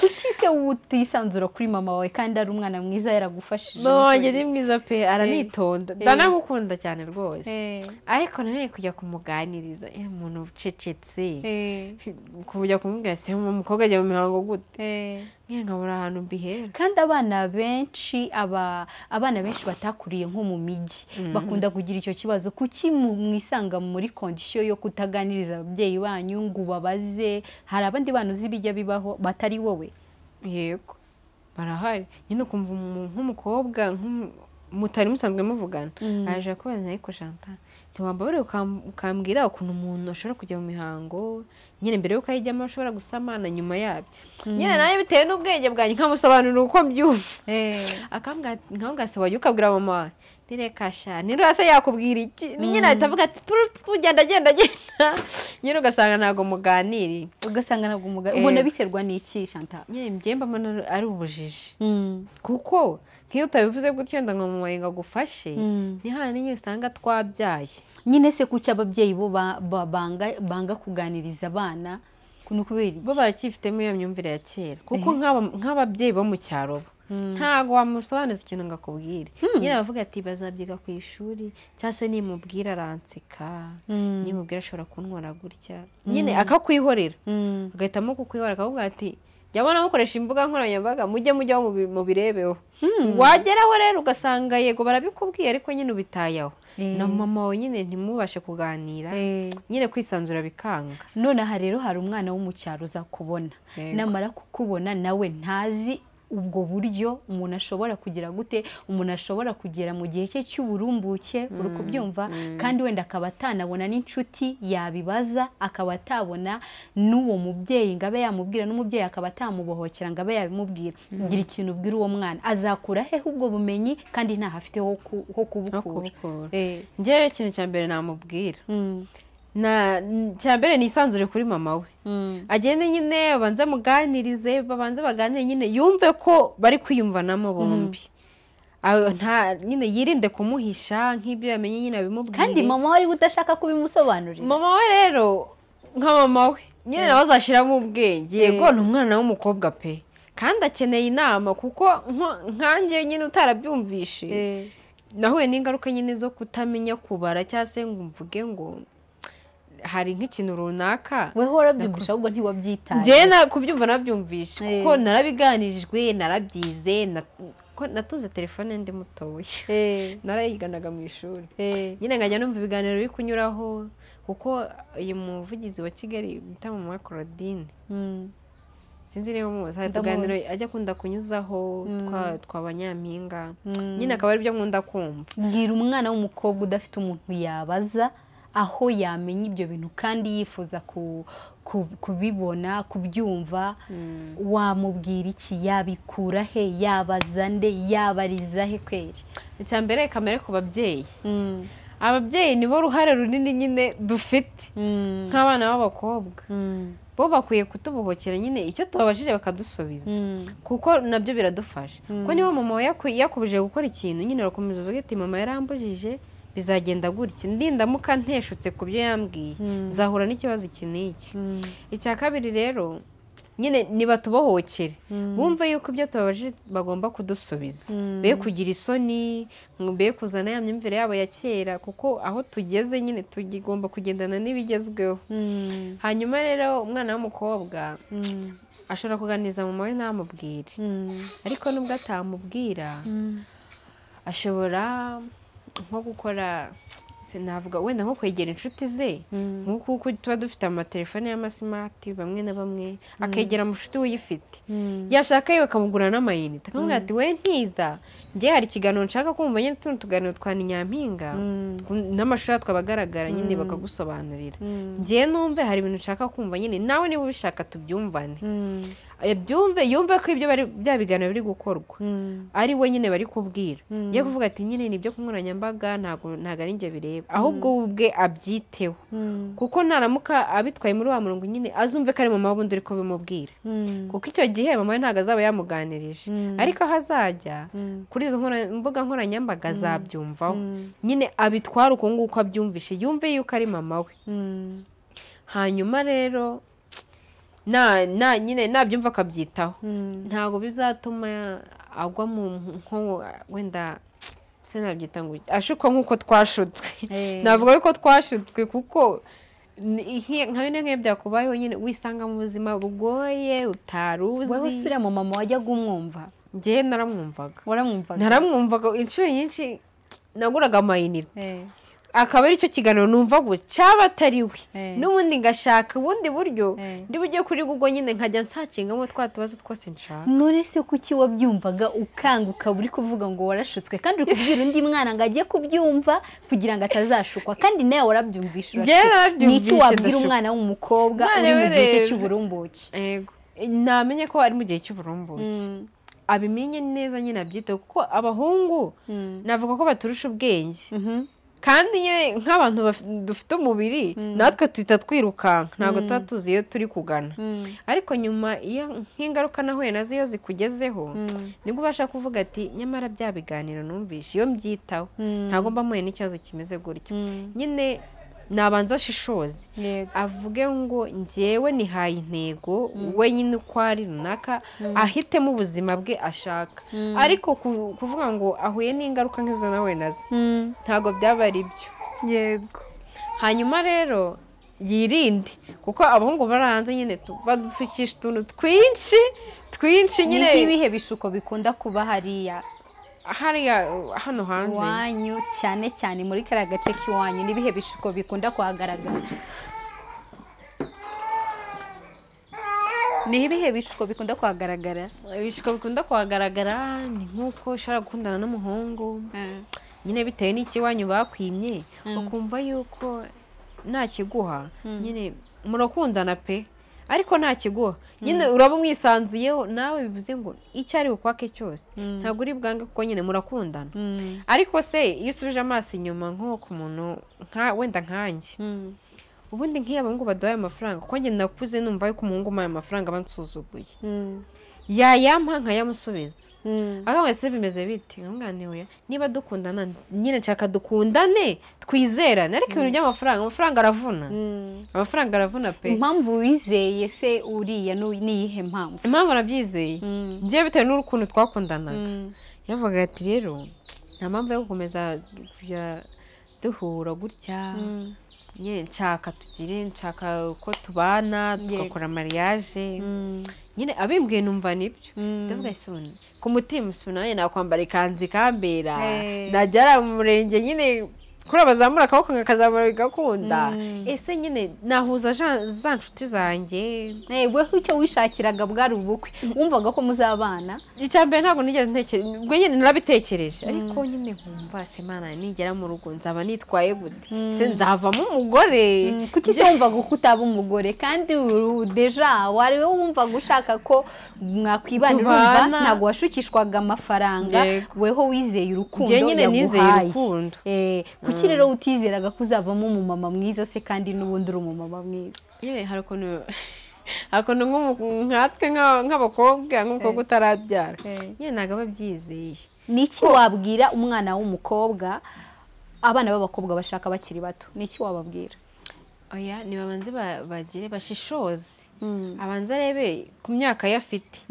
Kuki se utisanzura kuri mama wawe kandi ari umwana mwiza yaragufashije? Mama wanjye ni mwiza pe, aranitonda, ndanamukunda cyane rwose, ariko nanone kujya kumuganiriza umuntu ucecetse, kujya kumubwira se umukobwa ajya mu mihango gute, nkabura ahantu mbihera. Kandi abana benshi abana benshi batakuriye nko mu mijyi bakunda kugira icyo kibazo. Kuki mwisanga muri condition yo kutaganiriza ababyeyi banyu ngo ubabaze? Hari abandi bantu uzi bijya bibaho batari wowe? Yego barahari nyine, ukumva nk'umukobwa mutari musanzwe muvugana aje kubaza ariko Chantal ntiwambabarira ukambwira ukuntu umuntu ashobora kujya mu mihango nyine mbere yuko ayijyamo ashobora gusamana nyuma yabyo, nyine nawe bitewe n'ubwenge bwanjye nkamusobanurira uko mbyumva, akambwira se wajya ukabwira mama wawe ntireka sha ntireka se yakubwira iki, nyine ahita avuga ati tugenda genda genda, nyine ugasanga ntabwo muganiriye, ugasanga ntabwo muganiriye. Ubona biterwa n'iki Chantal? Nyine njye mbona ari ubujiji, kuko nk'iyo utabivuze gutyo wenda ngo mama wawe agufashe, ni hano nyine usanga twabyaye. Nyine se kuki ababyeyi bo banga kuganiriza abana? Kubera iki? Bo baracyifitemo iyo myumvire ya kera, kuko nk'ababyeyi bo mu cyaro ntago wamusobanuza ikintu ngo akubwire. Nyine bavuga ati bazabyiga ku ishuri, cyangwa se nimubwira aranseka, nimubwira ashobora kuntwara gutya, nyine akakwihorera, agahitamo kukwihorera, akavuga ati jya mbona mukoresha imbuga nkoranyambaga mujye mujyaho mubirebeho. Wageraho rero ugasanga yego barabikubwiye ariko nyine ubitayeho, na mama wawe nyine ntimubashe kuganira, nyine kwisanzura bikanga. Nonaha rero hari umwana wo mu cyaro uza kubona, namara kukubona nawe ntazi ubwo buryo umuntu ashobora kugira gute, umuntu ashobora kugera mu gihe cye cy'uburumbuke, uri kubyumva, kandi wenda akaba atanabona n'inshuti yabibaza, akaba atabona n'uwo mubyeyi ngo abe yamubwira, n'umubyeyi akaba atamubohokera ngo abe yabimubwira. Gira ikintu ubwira uwo mwana, azakura hehe ubwo bumenyi kandi ntaho afite ho kubukura? Njye rero ikintu cya mbere namubwira, cya mbere nisanzure kuri mama we, agende nyine babanze muganirize, babanze baganire nyine yumve ko bari kwiyumvanamo bombi, nyine yirinde kumuhisha nk'ibyo yamenye nyine abimubwire. Kandi mama we ari udashaka kubimusobanurira. Mama we rero nka mama we nyine nawe azashyiramo ubwenge, yego ni umwana w'umukobwa pe, kandi akeneye inama, kuko nkanjye nyine utarabyumvishe nahuye n'ingaruka nyine zo kutamenya kubara, cyangwa se ngo mvuge ngo hari nk'ikintu runaka. Weho warabyumvisha ahubwo ntiwabyitaye? Njye kubyumva nabyumvisha kuko narabiganirijwe, narabyize, natuze telefone ndi mutoya, narayiganaga mu ishuri, nyine nkajya numva ibiganiro biri kunyuraho, kuko uyu muvugizi wa Kigali bita Mama Claudine, sinzi niba muzi, hari utuganiro ajya akunda kunyuzaho twa banyampinga, nyine akaba aribyo nkunda kumva. Bwira umwana w'umukobwa udafite umuntu yabaza aho yamenya ibyo bintu kandi yifuza kubibona, kubyumva, wamubwira iki? Yabikura he? Yabaza nde? Yabariza he kweri? Icya mbere kamere ku babyeyi, ababyeyi nibo ruhare runini nyine dufite nk'abana b'abakobwa, bo bakwiye kutubohokera nyine icyo tubabajije bakadusubiza, kuko nabyo biradufasha. Kuko niba mama yakubujije gukora ikintu nyine urakomeza uvuge ati mama yarambujije bizagenda gutya, ndindamuka nteshutse ku byo yambwiye nzahura n'ikibazo iki n'iki. Icya kabiri rero nyine nibatubohokere, bumve yuko ibyo tubabajije bagomba kudusubiza, be kugira isoni, be kuzana ya myumvire yabo ya kera, kuko aho tugeze nyine tugomba kugendana n'ibigezweho. Hanyuma rero umwana w'umukobwa ashobora kuganiriza mama we ntamubwire, ariko nubwo atamubwira ashobora nko gukora, Navuga wenda nko kwegera inshuti ze, nk'uko tuba dufite amatelefone y'amasimati bamwe na bamwe, akegera mushuti we uyifite, yashaka yewe akamugura n'amayinite, akamubwira ati we ntiza, njye hari ikiganiro nshaka kumva nyine, tuno tuganiro twa ni nyampinga n'amashuri twabagaragara nyine bakagusobanurira, njye numve hari ibintu nshaka kumva nyine, nawe niba ubishaka tubyumvane, byumve, yumve ko ibyo bari bya biganiro biri gukorwa ari we nyine bari kubwira, ye kuvuga ati nyine ni ibyo ku nkoranyambaga, ntago ari njye bireba, ahubwo ubwe abyiteho, kuko naramuka abitwaye muri wa murongo nyine azumve ko ari mama wundi uri kubimubwira, kuko icyo gihe mama we ntago azaba yamuganirije, ariko aho azajya kuri izo mbuga nkoranyambaga azabyumvaho nyine, abitwara uko nguko abyumvishe, yumve yuko ari mama we. Hanyuma rero na nyine nabyumva akabyitaho, ntago bizatuma agwa mu nko wenda se nabyita ngo ashukwa nkuko twashutswe. Navuga yuko twashutswe kuko nka bine nk'iyo byakubayeho nyine wisanga mu buzima bugoye utaruzi. Wowe se uriya mama wajyaga umwumva? Njye naramwumvaga. Waramwumvaga? Naramwumvaga inshuro nyinshi, naguraga amayinite, akaba ari cyo kiganiro numva gusa cyaba atari we, n'ubundi ngashaka ubundi buryo ndi bujye kuri Google nyine nkajya nsakingamo twa tubazo twose nshaka. None se kuki wabyumvaga ukanguka uri kuvuga ngo warashutswe, kandi uri kubwira undi mwana ngo ajye kubyumva kugira ngo atazashukwa, kandi nawe warabyumvisha? Ni iki wabwira umwana w'umukobwa uri mu gihe cy'uburumbuke? Yego, namenye ko ari mu gihe cy'uburumbuke, abimenye neza nyine abyiteho, kuko abahungu navuga ko baturusha ubwenge, kandi nyine nk'abantu dufite umubiri natwe tuhita twirukanka, ntabwo tuba tuzi iyo turi kugana, ariko nyuma iyo nk'ingaruka nahuye nazo iyo zikugezeho nibwo ubasha kuvuga ati nyamara bya biganiro numvishe iyo mbyitaho ntabwo mba mpuye n'ikibazo kimeze gutyo. Nyine nabanza ashishoze, avuge ngo njyewe nihaye intego, we nyine uko ari runaka ahitemo ubuzima bwe ashaka, ariko kuvuga ngo ahuye n'ingaruka nk'izo nawe nazo ntabwo byaba ari byo. Yego. Hanyuma rero yirinde, kuko abahungu bari hanze nyine badusukisha utuntu twinshi twinshi nyine. Ni nk'ibihe bishuko bikunda kuba hariya hariya hano hanze iwanyu, cyane cyane muri kariya gace k'iwanyu, n'ibihe bishuko bikunda kuhagaragara? Ni ibihe bishuko bikunda kuhagaragara? Ibishuko bikunda kuhagaragara ni nk'uko ushobora gukundana n'umuhungu nyine bitewe n'ikiwanyu bakwimye, ukumva yuko nta kiguha, nyine murakundana pe, ariko nta kiguha nyine uraba umwisanzuyeho nawe, bivuze ngo icyo ari bukwake cyose ntabwo uri bwange, kuko nyine murakundana. Ariko se iyo usubije amaso inyuma nko ku muntu wenda nkanjye, ubundi nk'iyo abahungu baduhaye amafaranga, kuko njye nakuze numva yuko umuhungu umpaye amafaranga aba ansuzuguye, yayampa nkayamusubiza, akamwe se bimeze bite, nkamwaniwe niba dukundana nyine nshaka dukundane twizerane, ariko ibintu by'amafaranga, amafaranga aravuna, amafaranga aravuna pe. Impamvu wizeye se uriya ni iyihe mpamvu? Impamvu nabyizeye njyewe bitewe n'ukuntu twakundanaga, yavugaga ati rero nta mpamvu yo gukomeza kujya duhura gutya, nyine nshaka tugire, nshaka ko tubana tugakora mariage, nyine abimbwiye numva nibyo, ndavuga isoni ku mutima, isoni nakwambara ikanzu ikambera, najya mu murenge nyine kuri abazamura akaboko nkakazamura bigakunda, ese nyine nahuza za nshuti zanjye. Weho icyo wishakiraga bwari ubukwe, wumvaga ko muzabana? Icya mbere ntabwo nigeze ntekereza, ubwo nyine narabitekereje, ariko nyine nkumva se Mana nigera mu rugo nzaba nitwaye gute, se nzavamo umugore? Kuki se wumvaga ko utaba umugore kandi deja wari wumvaga ushaka ko mwakwibana? Urumva ntabwo washukishwaga amafaranga, weho wizeye urukundo yaguhaye. Kuki rero utizeraga ko uzavamo umumama mwiza se kandi n'ubundi uri umumama mwiza? Yewe hari ukuntu nkatwe nk'abakobwa, nk'umukobwa utarabyara nyine ntabwo aba abyizeye. Ni iki wabwira umwana w'umukobwa, abana b'abakobwa bashaka bakiri bato, ni iki wababwira? Oya, nibabanze bagire bashishoze, abanza arebe ku myaka ye afite,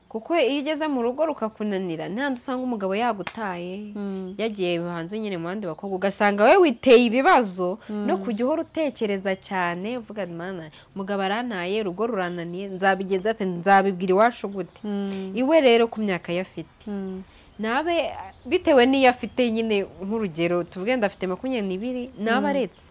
kuko iyo ugeze mu rugo rukakunanira ntihandi usanga umugabo yagutaye, yagiye hanze nyine mu bandi bakobwa, ugasanga we witeye ibibazo no kujya uhora utekereza cyane uvuga Mana umugabo arantaye, urugo rurananiye, nzabigenza ate, nzabibwira iwacu gute? Iwe rero ku myaka ye afite Nabe bitewe n'iyo afite nyine, nk'urugero tuvuge ndafite 22, nabe aretse.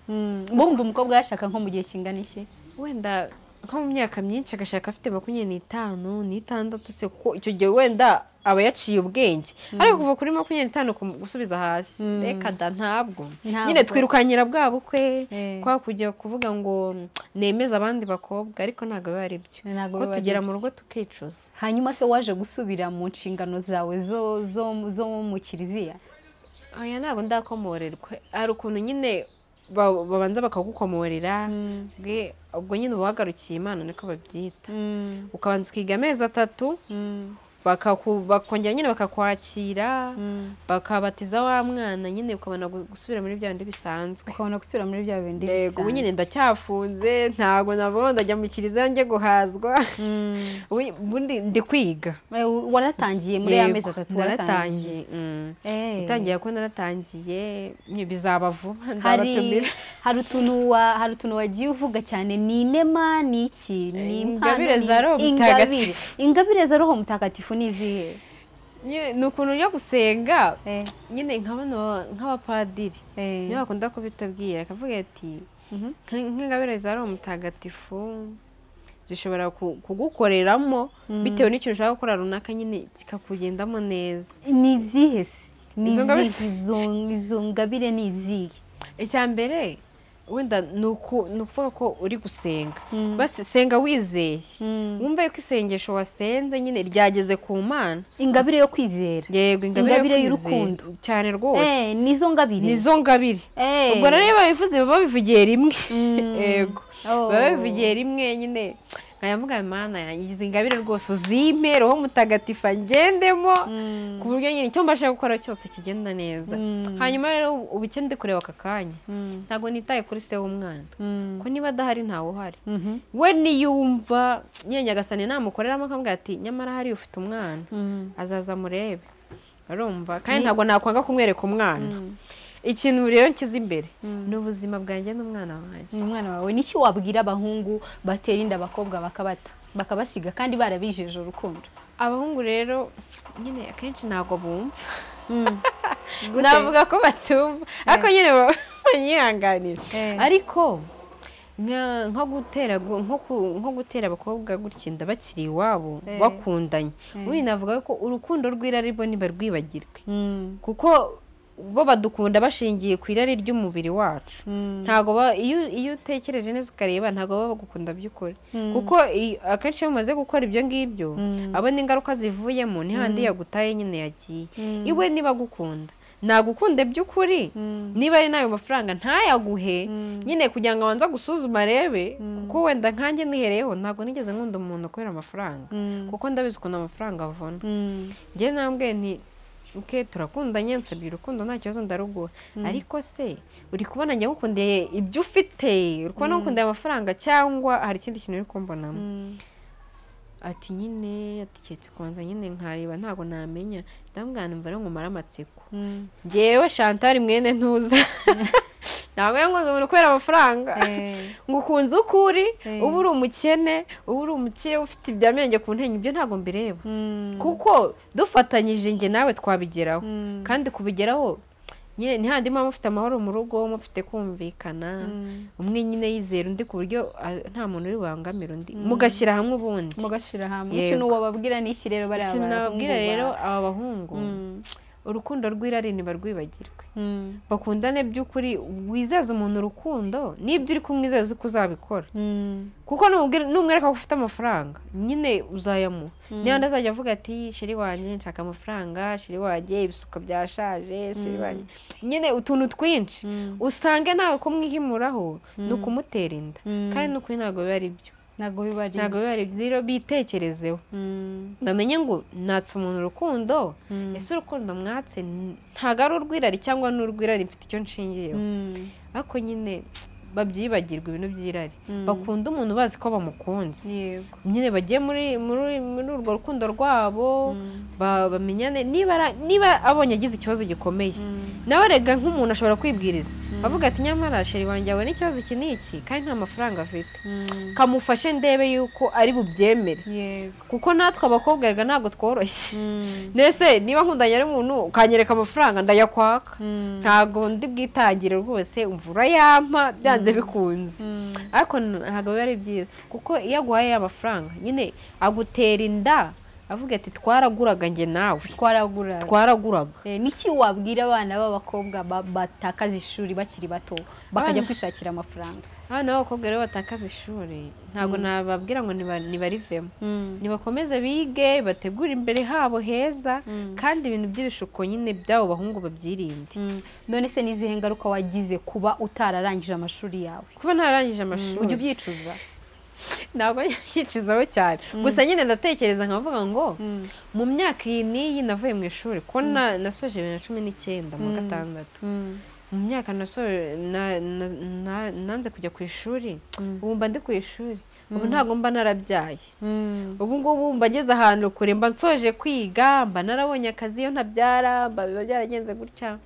Bumva umukobwa yashaka nko mu gihe kingana iki? Wenda nko mu myaka myinshi agashaka afite 25, 26 se, kuko icyo gihe wenda aba yaciye ubwenge. Ariko kuva kuri 25 gusubiza hasi, reka da, ntabwo nyine twirukanyira bwa bukwe kwa kujya kuvuga ngo nemeze abandi bakobwa, ariko ntabwo biba ari byo, ko tugera mu rugo tukicuza. Hanyuma se waje gusubira mu nshingano zawe zo mu kiliziya? Oya, ntabwo ndakomorerwa. Hari ukuntu nyine babanza bakagukomorera, ubwo nyine uba wagarukiye Imana, niko babyita. Ukabanza ukiga amezi 3, bakongera nyine bakakwakira, bakabatiza wa mwana nyine, ukabona gusubira muri bya bindi bisanzwe. Ukabona gusubira muri bya bindi bisanzwe. Ubu nyine ndacyafunze, ntabwo navuga ndajya mu kiliziya njye guhazwa. Ubundi ndi kwiga. Waratangiye muri ya mezi 3? Naratangiye. Utangiye ko naratangiye, bizaba vuba nzabatumira. Hari utuntu wagiye uvuga cyane, ni inema, ni iki, ni ingabire za Roho Mutagatifu. Ingabire za Roho Mutagatifu ni izihe? Ni ukuntu ujya gusenga nyine nk'abapadiri niyo bakunda kubitubwira, akavuga ati nk'ingabire za Roho Mutagatifu zishobora kugukoreramo bitewe n'ikintu ushaka gukora runaka, nyine kikakugendamo neza. Ni izihe se? Izo ngabire ni izihe? Icya mbere wenda ni ukuvuga ko uri gusenga, basi senga wizeye, wumva yuko isengesho wasenze nyine ryageze ku Mana. Ingabire yo kwizera. Yego, ingabire y'urukundo cyane rwose. Nizo ngabire, nizo ngabire. Ubwo rero iyo babivuze baba babivugiye rimwe. Yego, baba babivugiye rimwe nyine. Nkayavuga Imana yanjye, izi ngabire rwose uzimpe Roho Mutagatifu angendemo, ku buryo nyine icyo mbasha gukora cyose kigenda neza. Hanyuma rero ubu icyo ndi kureba aka kanya, ntabwo nitaye kuri se w'umwana, ko niba adahari ntawe uhari. We niyumva nyine Nyagasani namukoreramo akamubwira ati nyamara hari ufite umwana, azaza murebe. Arumva kandi ntabwo nakwanga kumwereka umwana. Ikintu rero nkiza imbere ni ubuzima bwanjye n'umwana wanjye. Umwana wawe. Niki wabwira abahungu batera inda abakobwa bakabata, bakabasiga kandi barabijeje urukundo? Abahungu rero nyine akenshi ntabwo bumva. Navuga ko batumva, ariko nyine banyihanganira. Ariko nko gutera abakobwa gutya inda bakiri iwabo bakundanye, ubu navuga ko urukundo rw'irari bo ntibarwibagirwe, kuko bo badukunda bashingiye ku irari ry'umubiri wacu. Ntabwo iyo utekereje neza ukareba, ntabwo baba bagukunda by'ukuri, kuko akenshi iyo umaze gukora ibyo ngibyo abona ingaruka zivuyemo, ni handi yagutaye nyine yagiye. Iwe niba agukunda nagukunde by'ukuri, niba ari nayo mafaranga ntayaguhe nyine kugira ngo abanze gusuzuma arebe, kuko wenda nkanjye nihereyeho ntabwo nigeze nkunda umuntu kubera amafaranga, kuko ndabizi ukuntu amafaranga avuna. Njye nambwe nti okay, turakundanye, nsabye urukundo nta kibazo ndaruguha, ariko se uri kubona njye ngukundiye ibyo ufite, uri kubona ngukundiye amafaranga cyangwa hari ikindi kintu uri kumbonamo? Ati nyine atiketse kubanza nyine nkareba, ntabwo namenya. Ndamubwira numva rero ngumara amatsiko. Njyewe Chantal mwene ntuza ntabwo yankunze umuntu kubera amafaranga, ngukunze ukuri, uba uri umukene, uba uri umukire ufite ibyamenge ku ntenyo, ibyo ntabwo mbireba, kuko dufatanyije njye nawe twabigeraho. Kandi kubigeraho nyine ni handi muba mufite amahoro mu rugo, mufite kumvikana, umwe nyine yizera undi ku buryo nta muntu uri bubangamire undi, mugashyira hamwe ubundi mugashyira hamwe. Ikintu wababwira ni iki rero bari ikintu nababwira rero aba bahungu, urukundo rw'irari ntibarwibagirwe, bakundane by'ukuri, wizeze umuntu urukundo n'ibyo uri kumwizeza uko uzabikora, kuko numwereka ko ufite amafaranga nyine uzayamuha. Niba azajya avuga ati sheri wanjye nshaka amafaranga, sheri wanjye ibisuko byashaje, sheri wanjye nyine utuntu twinshi, usange nawe kumwihimuraho ni ukumutera inda, kandi n'ukuri ntabwo biba ari byo. Ntabwo biba ari byo. Rero bitekerezeho, bamenye ngo natse umuntu urukundo, ese urukundo mwatse ntabwo ari urw'irari cyangwa ni urw'irari mfite icyo nshingiyeho, ariko nyine babyibagirwa ibintu by'irari, bakunda umuntu bazi ko bamukunze, nyine bagiye muri urwo rukundo rwabo, bamenyane. Niba abonye agize ikibazo gikomeye, nawe rega nk'umuntu ashobora kwibwiriza avuga ati nyamara sheri wanjye abona ikibazo iki n'iki kandi nta mafaranga afite, kamufashe ndebe yuko ari bubyemere, kuko natwe abakobwa rega ntabwo tworoshye. Mbese niba nkundanye ari umuntu ukanyereka amafaranga ndayakwaka, ntabwo ndi bwitangire rwose, umvura yampa byanze bikunze. Ariko ntabwo biba ari byiza, kuko iyo aguhaye amafaranga nyine agutera inda avuga ati twaraguraga njye nawe, twaraguraga. Niki wabwira abana b'abakobwa batakaza ishuri bakiri bato bakajya kwishakira amafaranga? Abana b'abakobwa rero batakaza ishuri ntabwo nababwira ngo nibarivemo, nibakomeze bige, bategure imbere habo heza, kandi ibintu by'ibishuko nyine by'abo bahungu babyirinde. None se n'izihe ngaruka wagize kuba utararangije amashuri yawe? Kuba ntararangije amashuri, ujya ubyicuza? Ntabwo nyicuzaho cyane, gusa nyine ndatekereza nkavuga ngo mu myaka iyi n'iyi navuye mu ishuri, ko nasoje 2019 mu gatandatu, mu myaka nanze kujya ku ishuri, ubu mba ndi ku ishuri, ubu ntabwo mba narabyaye, ubu ngubu mba ngeze ahantu kure, mba nsoje kwiga, mba narabonye akazi, iyo ntabyara biba byaragenze gutya.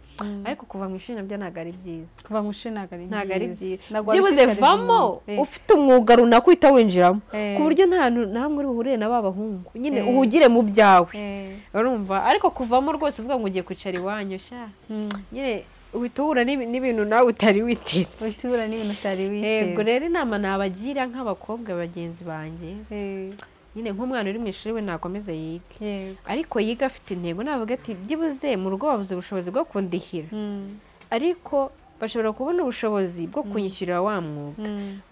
Ariko kuva mu ishuri nabyo ntabwo ari byiza. Kuva mu ishuri ntabwo ari byiza. Byibuze vamo ufite umwuga runaka uhita winjiramo, ku buryo nta hamwe uri buhurire na ba bahungu, nyine uhugire mu byawe, urumva. Ariko kuvamo rwose uvuga ngo ugiye kwicara iwanyu sha, nyine uhita uhura n'ibintu nawe utari witeze. Yego rero inama nabagira nk'abakobwa bagenzi banjye, nyine nk'umwana uri mu ishuri we nakomeze yige, ariko yiga afite intego, navuga ati byibuze mu rugo babuze ubushobozi bwo kundihira, ariko bashobora kubona ubushobozi bwo kunyishyurira wa mwuga.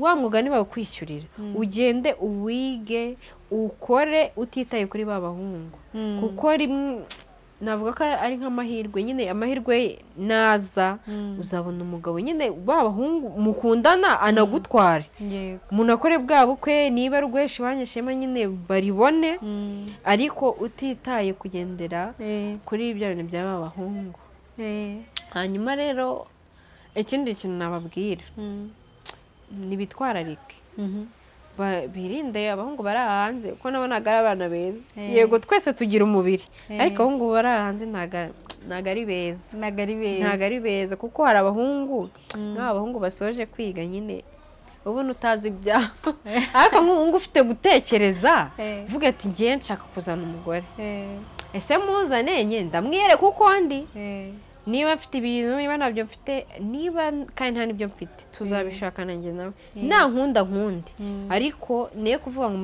Wa mwuga ntibawukwishyurira, ugende uwige ukore utitaye kuri ba bahungu, kuko navuga ko ari nk'amahirwe nyine, amahirwe naza uzabona umugabo nyine ba bahungu mukundana anagutware, umuntu akore bwa bukwe, niba rwesha iwanyu shema nyine baribone, ariko utitaye kugendera kuri ibyo bintu bya ba bahungu. Hanyuma rero ikindi kintu nababwira nibitwararike, birinde abahungu bari hanze, kuko nabo ntabwo ari abana beza. Yego twese tugira umubiri, ariko abahungu bari hanze ntabwo ari beza, ntabwo ari beza, kuko hari abahungu nk'aba bahungu basoje kwiga nyine ubona utazi ibyabo, ariko nk'umuhungu ufite gutekereza uvuga ati ngiye nshaka kuzana umugore, ese muzane nye ndamwiyereka uko ndi, niba mfite ibintu, niba ntabyo mfite, niba kandi nta n'ibyo mfite, tuzabishakana njye nawe, nta nkunda nkundi, ariko niyo kuvuga ngo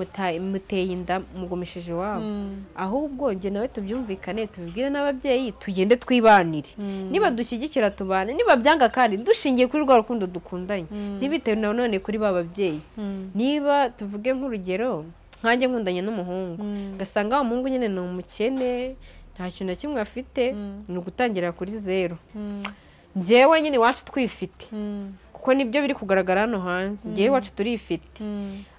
muteye inda mugumishije iwabo, ahubwo njye nawe tubyumvikane, tubibwire n'ababyeyi, tugende twibanire, niba dushyigikira tubane, niba byanga kandi dushingiye kuri rwa rukundo dukundanye, ntibitewe na none kuri ba babyeyi. Niba tuvuge nk'urugero nkanjye nkundanye n'umuhungu, ugasanga wa muhungu nyine ni umukene, nta kintu na kimwe afite, ni ugutangira kuri zero. Njyewe nyine iwacu twifite, kuko nibyo biri kugaragara hano hanze, njyewe iwacu turifite,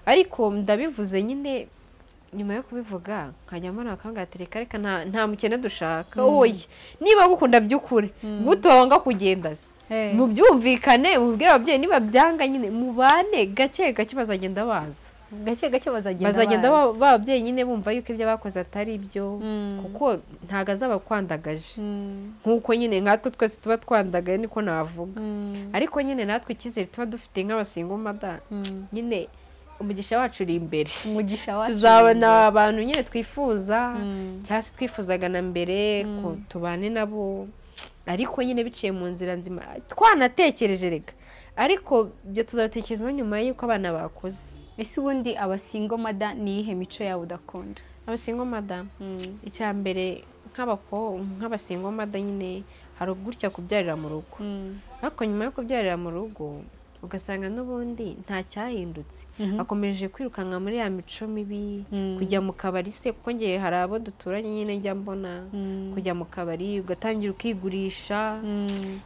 ariko ndabivuze nyine nyuma yo kubivuga nkajya mbona akangatereka, reka nta mukene dushaka, oya niba gukunda by'ukuri gute wanga kugenda se, mubyumvikane, mubwire ababyeyi, niba byanga nyine mubane gake gake, bazagenda baza gake gake, bazagenda bababyeyi nyine bumva yuko ibyo bakoze atari byo, kuko ntago azaba kwandagaje nkuko nyine nkatwe twese tuba twandagaye, niko navuga. Ariko nyine natwe icyizere tuba dufite nk'abasingomada, nyine umugisha wacu uri imbere, tuzabona abantu nyine twifuza, cyangwa se twifuzaga na mbere ko tubane nabo, ariko nyine biciye mu nzira nzima twanatekereje reka, ariko ibyo tuzabitekerezaho nyuma y'uko abana bakoze. Ese ubundi abasingomada ni iyihe mico yawe udakunda? Abasingomada icya mbere nk'abasingomada nyine hari gutya kubyarira mu rugo, ariko nyuma yo kubyarira mu rugo ugasanga n'ubundi nta cyahindutse, akomeje kwirukanka muri ya mico mibi, kujya mu kabari se, kuko ngiye hari abo duturanye nyine njya mbona kujya mu kabari ugatangira ukigurisha,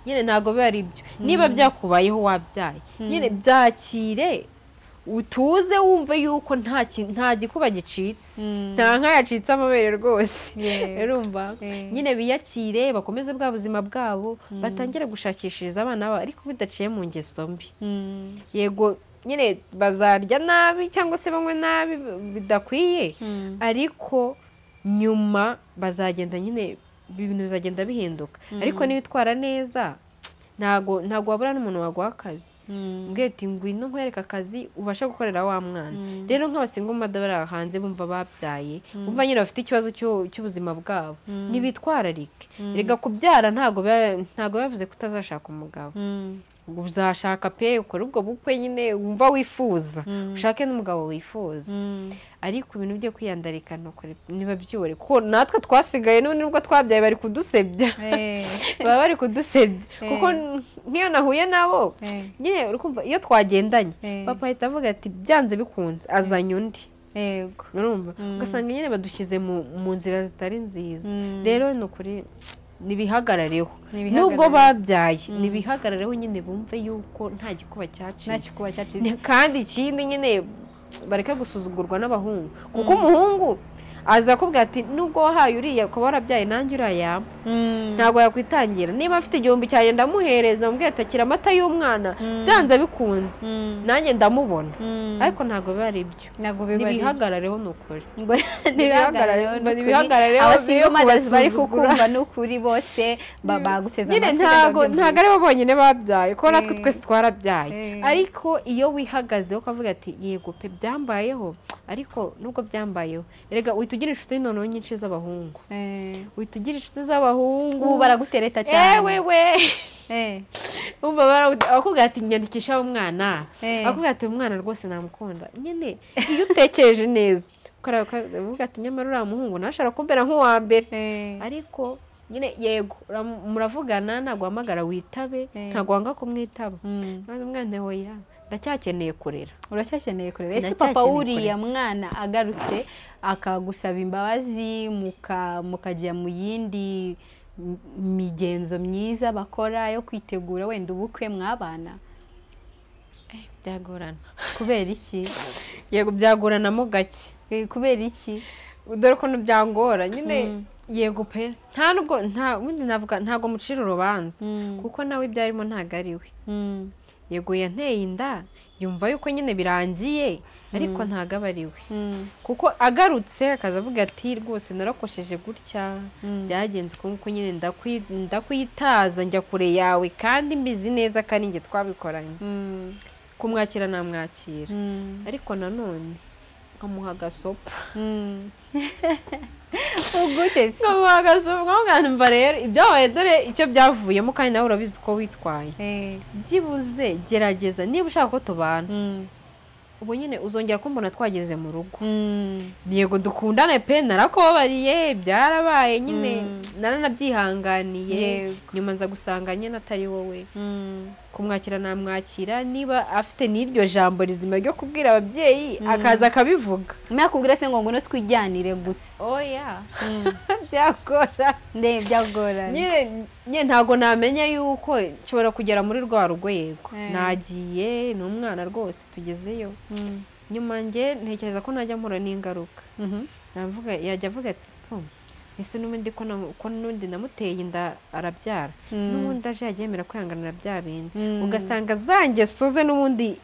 nyine ntabwo biba ari byo. Niba byakubayeho wabyaye nyine byakire, Utuze wumve yuko nta gikuba gicitse, nta nka yacitse amabere rwose. Urumva nyine biyakire, bakomeze bwa buzima bwabo, batangire gushakishiriza abana babo ariko bidaciye mu ngeso mbi. Yego nyine bazarya nabi cyangwa se banywe nabi bidakwiye, ariko nyuma bazagenda nyine ibintu bizagenda bihinduka. Ariko niwitwara neza ntago wabura n'umuntu waguha akazi. Mbwira ngwino nkwereka akazi ubasha gukorera wa mwana. Rero nk'abasingle mother bari hanze bumva babyaye, bumva nyine bafite ikibazo cy'ubuzima bwabo, nibitwararike. Rega kubyara ntago bivuze ko utazashaka umugabo. Uzashaka pe, ukora ubwo bukwe nyine wumva wifuza, ushake n'umugabo wifuza. Ariko ibintu byo kwiyandarika ntibabyore, kuko natwe twasigaye nubwo twabyaye bari kudusebya. Baba bari kudusebya kuko nk'iyo nahuye nabo nyine urukumva iyo twagendanye papa ahita avuga ati byanze bikunze azanye undi. Yego, urumva ugasanga nyine badushyize mu nzira zitari nziza. Rero ni ukuri nibihagarareho, nubwo babyaye nibihagarareho nyine bumve yuko nta gikuba cyacitse. Kandi ikindi nyine bareke gusuzugurwa n'abahungu, kuko umuhungu aza akubwira ati nubwo wahaye uriya ukaba warabyaye nanjye uriya ntabwo yakwitangira. Niba afite 1000 cyanjye ndamuhereza, mubwira ati akira amata y'umwana, byanze bikunze nanjye ndamubona. Ariko ntabwo biba ari ibyo, nibihagarareho ni ukuri. Nibihagarareho, abasingle mothers bari kukumva ni ukuri bose baguteze amatwi. Ntabwo ari bo bonyine babyaye, kuko natwe twese twarabyaye. Ariko iyo wihagazeho ukavuga ati yego pe byambayeho, ariko nubwo byambayeho erega uhita ugira inshuti noneho nyinshi z'abahungu. Uhita ugira inshuti z'abahungu, ubu baragutereta cyane. Ewe umva bakubwira ati nyandikisha umwana, bakubwira ati umwana rwose namukunda. Nyine iyo utekereje neza ukavuga ati nyamara uriya muhungu ntashobora kumbera nk'uwa mbere. Ariko nyine yego muravugana, ntabwo uhamagara witabe, ntabwo wanga kumwitaba. Umwana hoya ndacyakeneye kurera. Uracyakeneye kurera. Ese papa wuriya mwana agarutse akagusaba imbabazi, mukajya mu yindi migenzo myiza bakora yo kwitegura wenda ubukwe mwabana? Byagorana. Kubera iki? Yego byagoranamo gake. Kubera iki? Dore ukuntu byangora nyine. Yego pe, nta nubwo ubundi navuga ntago mucira urubanza, kuko nawe ibyo arimo ntago ari we. Yego yanteye inda yumva yuko nyine birangiye, ariko ntago aba ari we. Kuko agarutse akaza avuga ati rwose narakosheje gutya, byagenze uko nyine ndakwitaza njya kure yawe kandi mbizi neza ko ari njye twabikoranye. Kumwakira namwakira, ariko nanone nkamuha agasopa. Ugute se? Nkamuha agasopa, nkamva rero ibyabaye dore icyo byavuyemo, kandi nawe urabizi uko witwaye. Byibuze gerageza niba ushaka ko tubana. Ubu nyine uzongera kumbona twageze mu rugo. Yego dukundane pe, narakubabariye byarabaye nyine, naranabyihanganiye. Nyuma nza gusanga nyine atari wowe. Kumwakira namwakira, niba afite n'iryo jambo rizima ryo kubwira ababyeyi akaza akabivuga. Nakubwira se ngo ngwino twijyanire gusa? Oya byagora. Byagora nyine ntago namenya yuko nshobora kugera muri rwa rugo. Yego nagiye ni umwana rwose tugezeyo. Nyuma njye ntekereza ko najya mpura n'ingaruka. Navuga yajya avuga ati ese n'ubundi ko n'undi namuteye inda arabyara, n'ubundi aje yagemera kwihanganira bya bintu. Ugasanga za ngeso ze n'ubundi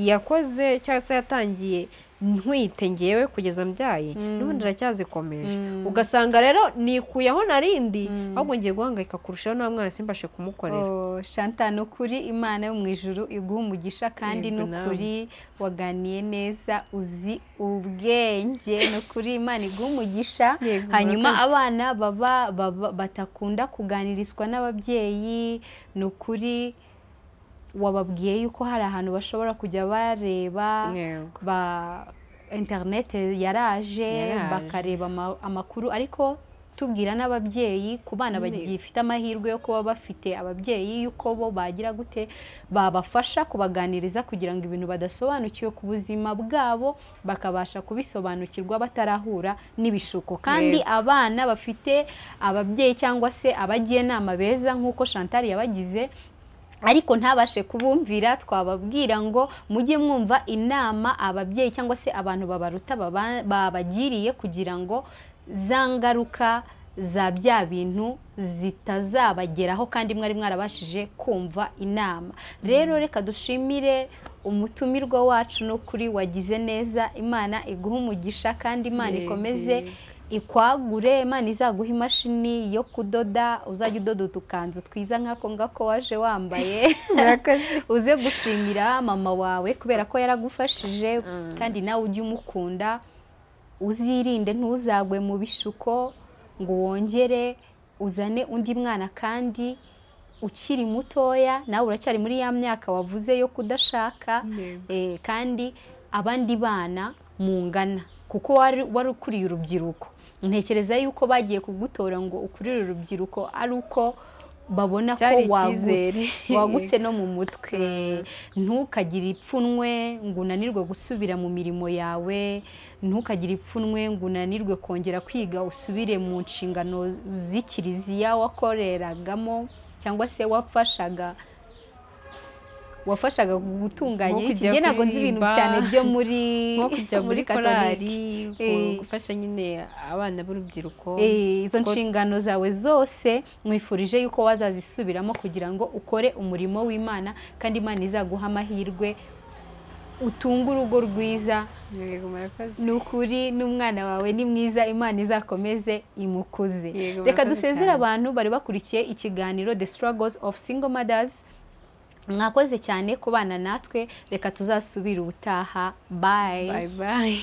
yakoze cyangwa se yatangiye ntwite ngewe kugeza mbyaye, n'ubundi aracyazikomeje. Ugasanga rero nikuyeho narindi, ahubwo ngiye guhangayika kurushaho nta mwana simbashe kumukorera. Chantal, ni ukuri Imana yo mu ijuru iguha umugisha, kandi ni ukuri waganiye neza, uzi ubwenge, ni ukuri Imana iguha umugisha. Hanyuma abana baba batakunda kuganirizwa n'ababyeyi, ni ukuri wababwiye yuko hari ahantu bashobora kujya bareba ba internet yaraje, bakareba amakuru. Ariko tubwira n'ababyeyi ku bana bagifite amahirwe yo kuba bafite ababyeyi yuko bo bagira gute babafasha kubaganiriza kugira ngo ibintu badasobanukiwe ku buzima bwabo bakabasha kubisobanukirwa batarahura n'ibishuko. Kandi abana bafite ababyeyi cyangwa se abajyanama beza nk'uko Chantal yabagize, Ariko ntabashe kubumvira. Twababwira ngo mujye mwumva inama ababyeyi cyangwa se abantu babaruta babagiriye, kugira ngo za ngaruka za bya bintu zitazabageraho kandi mwari mwarabashije kumva inama. Rero reka dushimire umutumirwa wacu, n'ukuri wagize neza. Imana iguhe umugisha kandi Imana ikomeze ikwagure. Imana izaguha imashini yo kudoda, uzajya udoda utukanzu twiza nk'ako ngako waje wambaye. Uze gushimira mama wawe kubera ko yaragufashije, kandi nawe ujye umukunda. Uzirinde ntuzagwe mu bishuko ngo wongere uzane undi mwana kandi ukiri mutoya, nawe uracyari muri ya myaka wavuze yo kudashaka, kandi abandi bana mungana, kuko wari ukuriye urubyiruko. Ntekereza yuko bagiye kugutora ngo ukurire urubyiruko ari uko babona ko wagutse no mu mutwe. Ntukagire ipfunwe ngo unanirwe gusubira mu mirimo yawe, ntukagire ipfunwe ngo unanirwe kongera kwiga usubire mu nshingano z'ikiliziya wakoreragamo cyangwa se wafashaga gutunganya iki. Njye ntabwo nzi ibintu cyane byo muri korali, gufasha nyine abana b'urubyiruko. Izo nshingano zawe zose mwifurije yuko wazazisubiramo kugira ngo ukore umurimo w'Imana, kandi Imana izaguha amahirwe utunge urugo rwiza. Ni ukuri n'umwana wawe ni mwiza, Imana izakomeze imukuze. Reka dusezere abantu bari bakurikiye ikiganiro The Struggles of Single Mothers. Mwakoze cyane kubana natwe, reka tuzasubira ubutaha. Bye. Bye bye.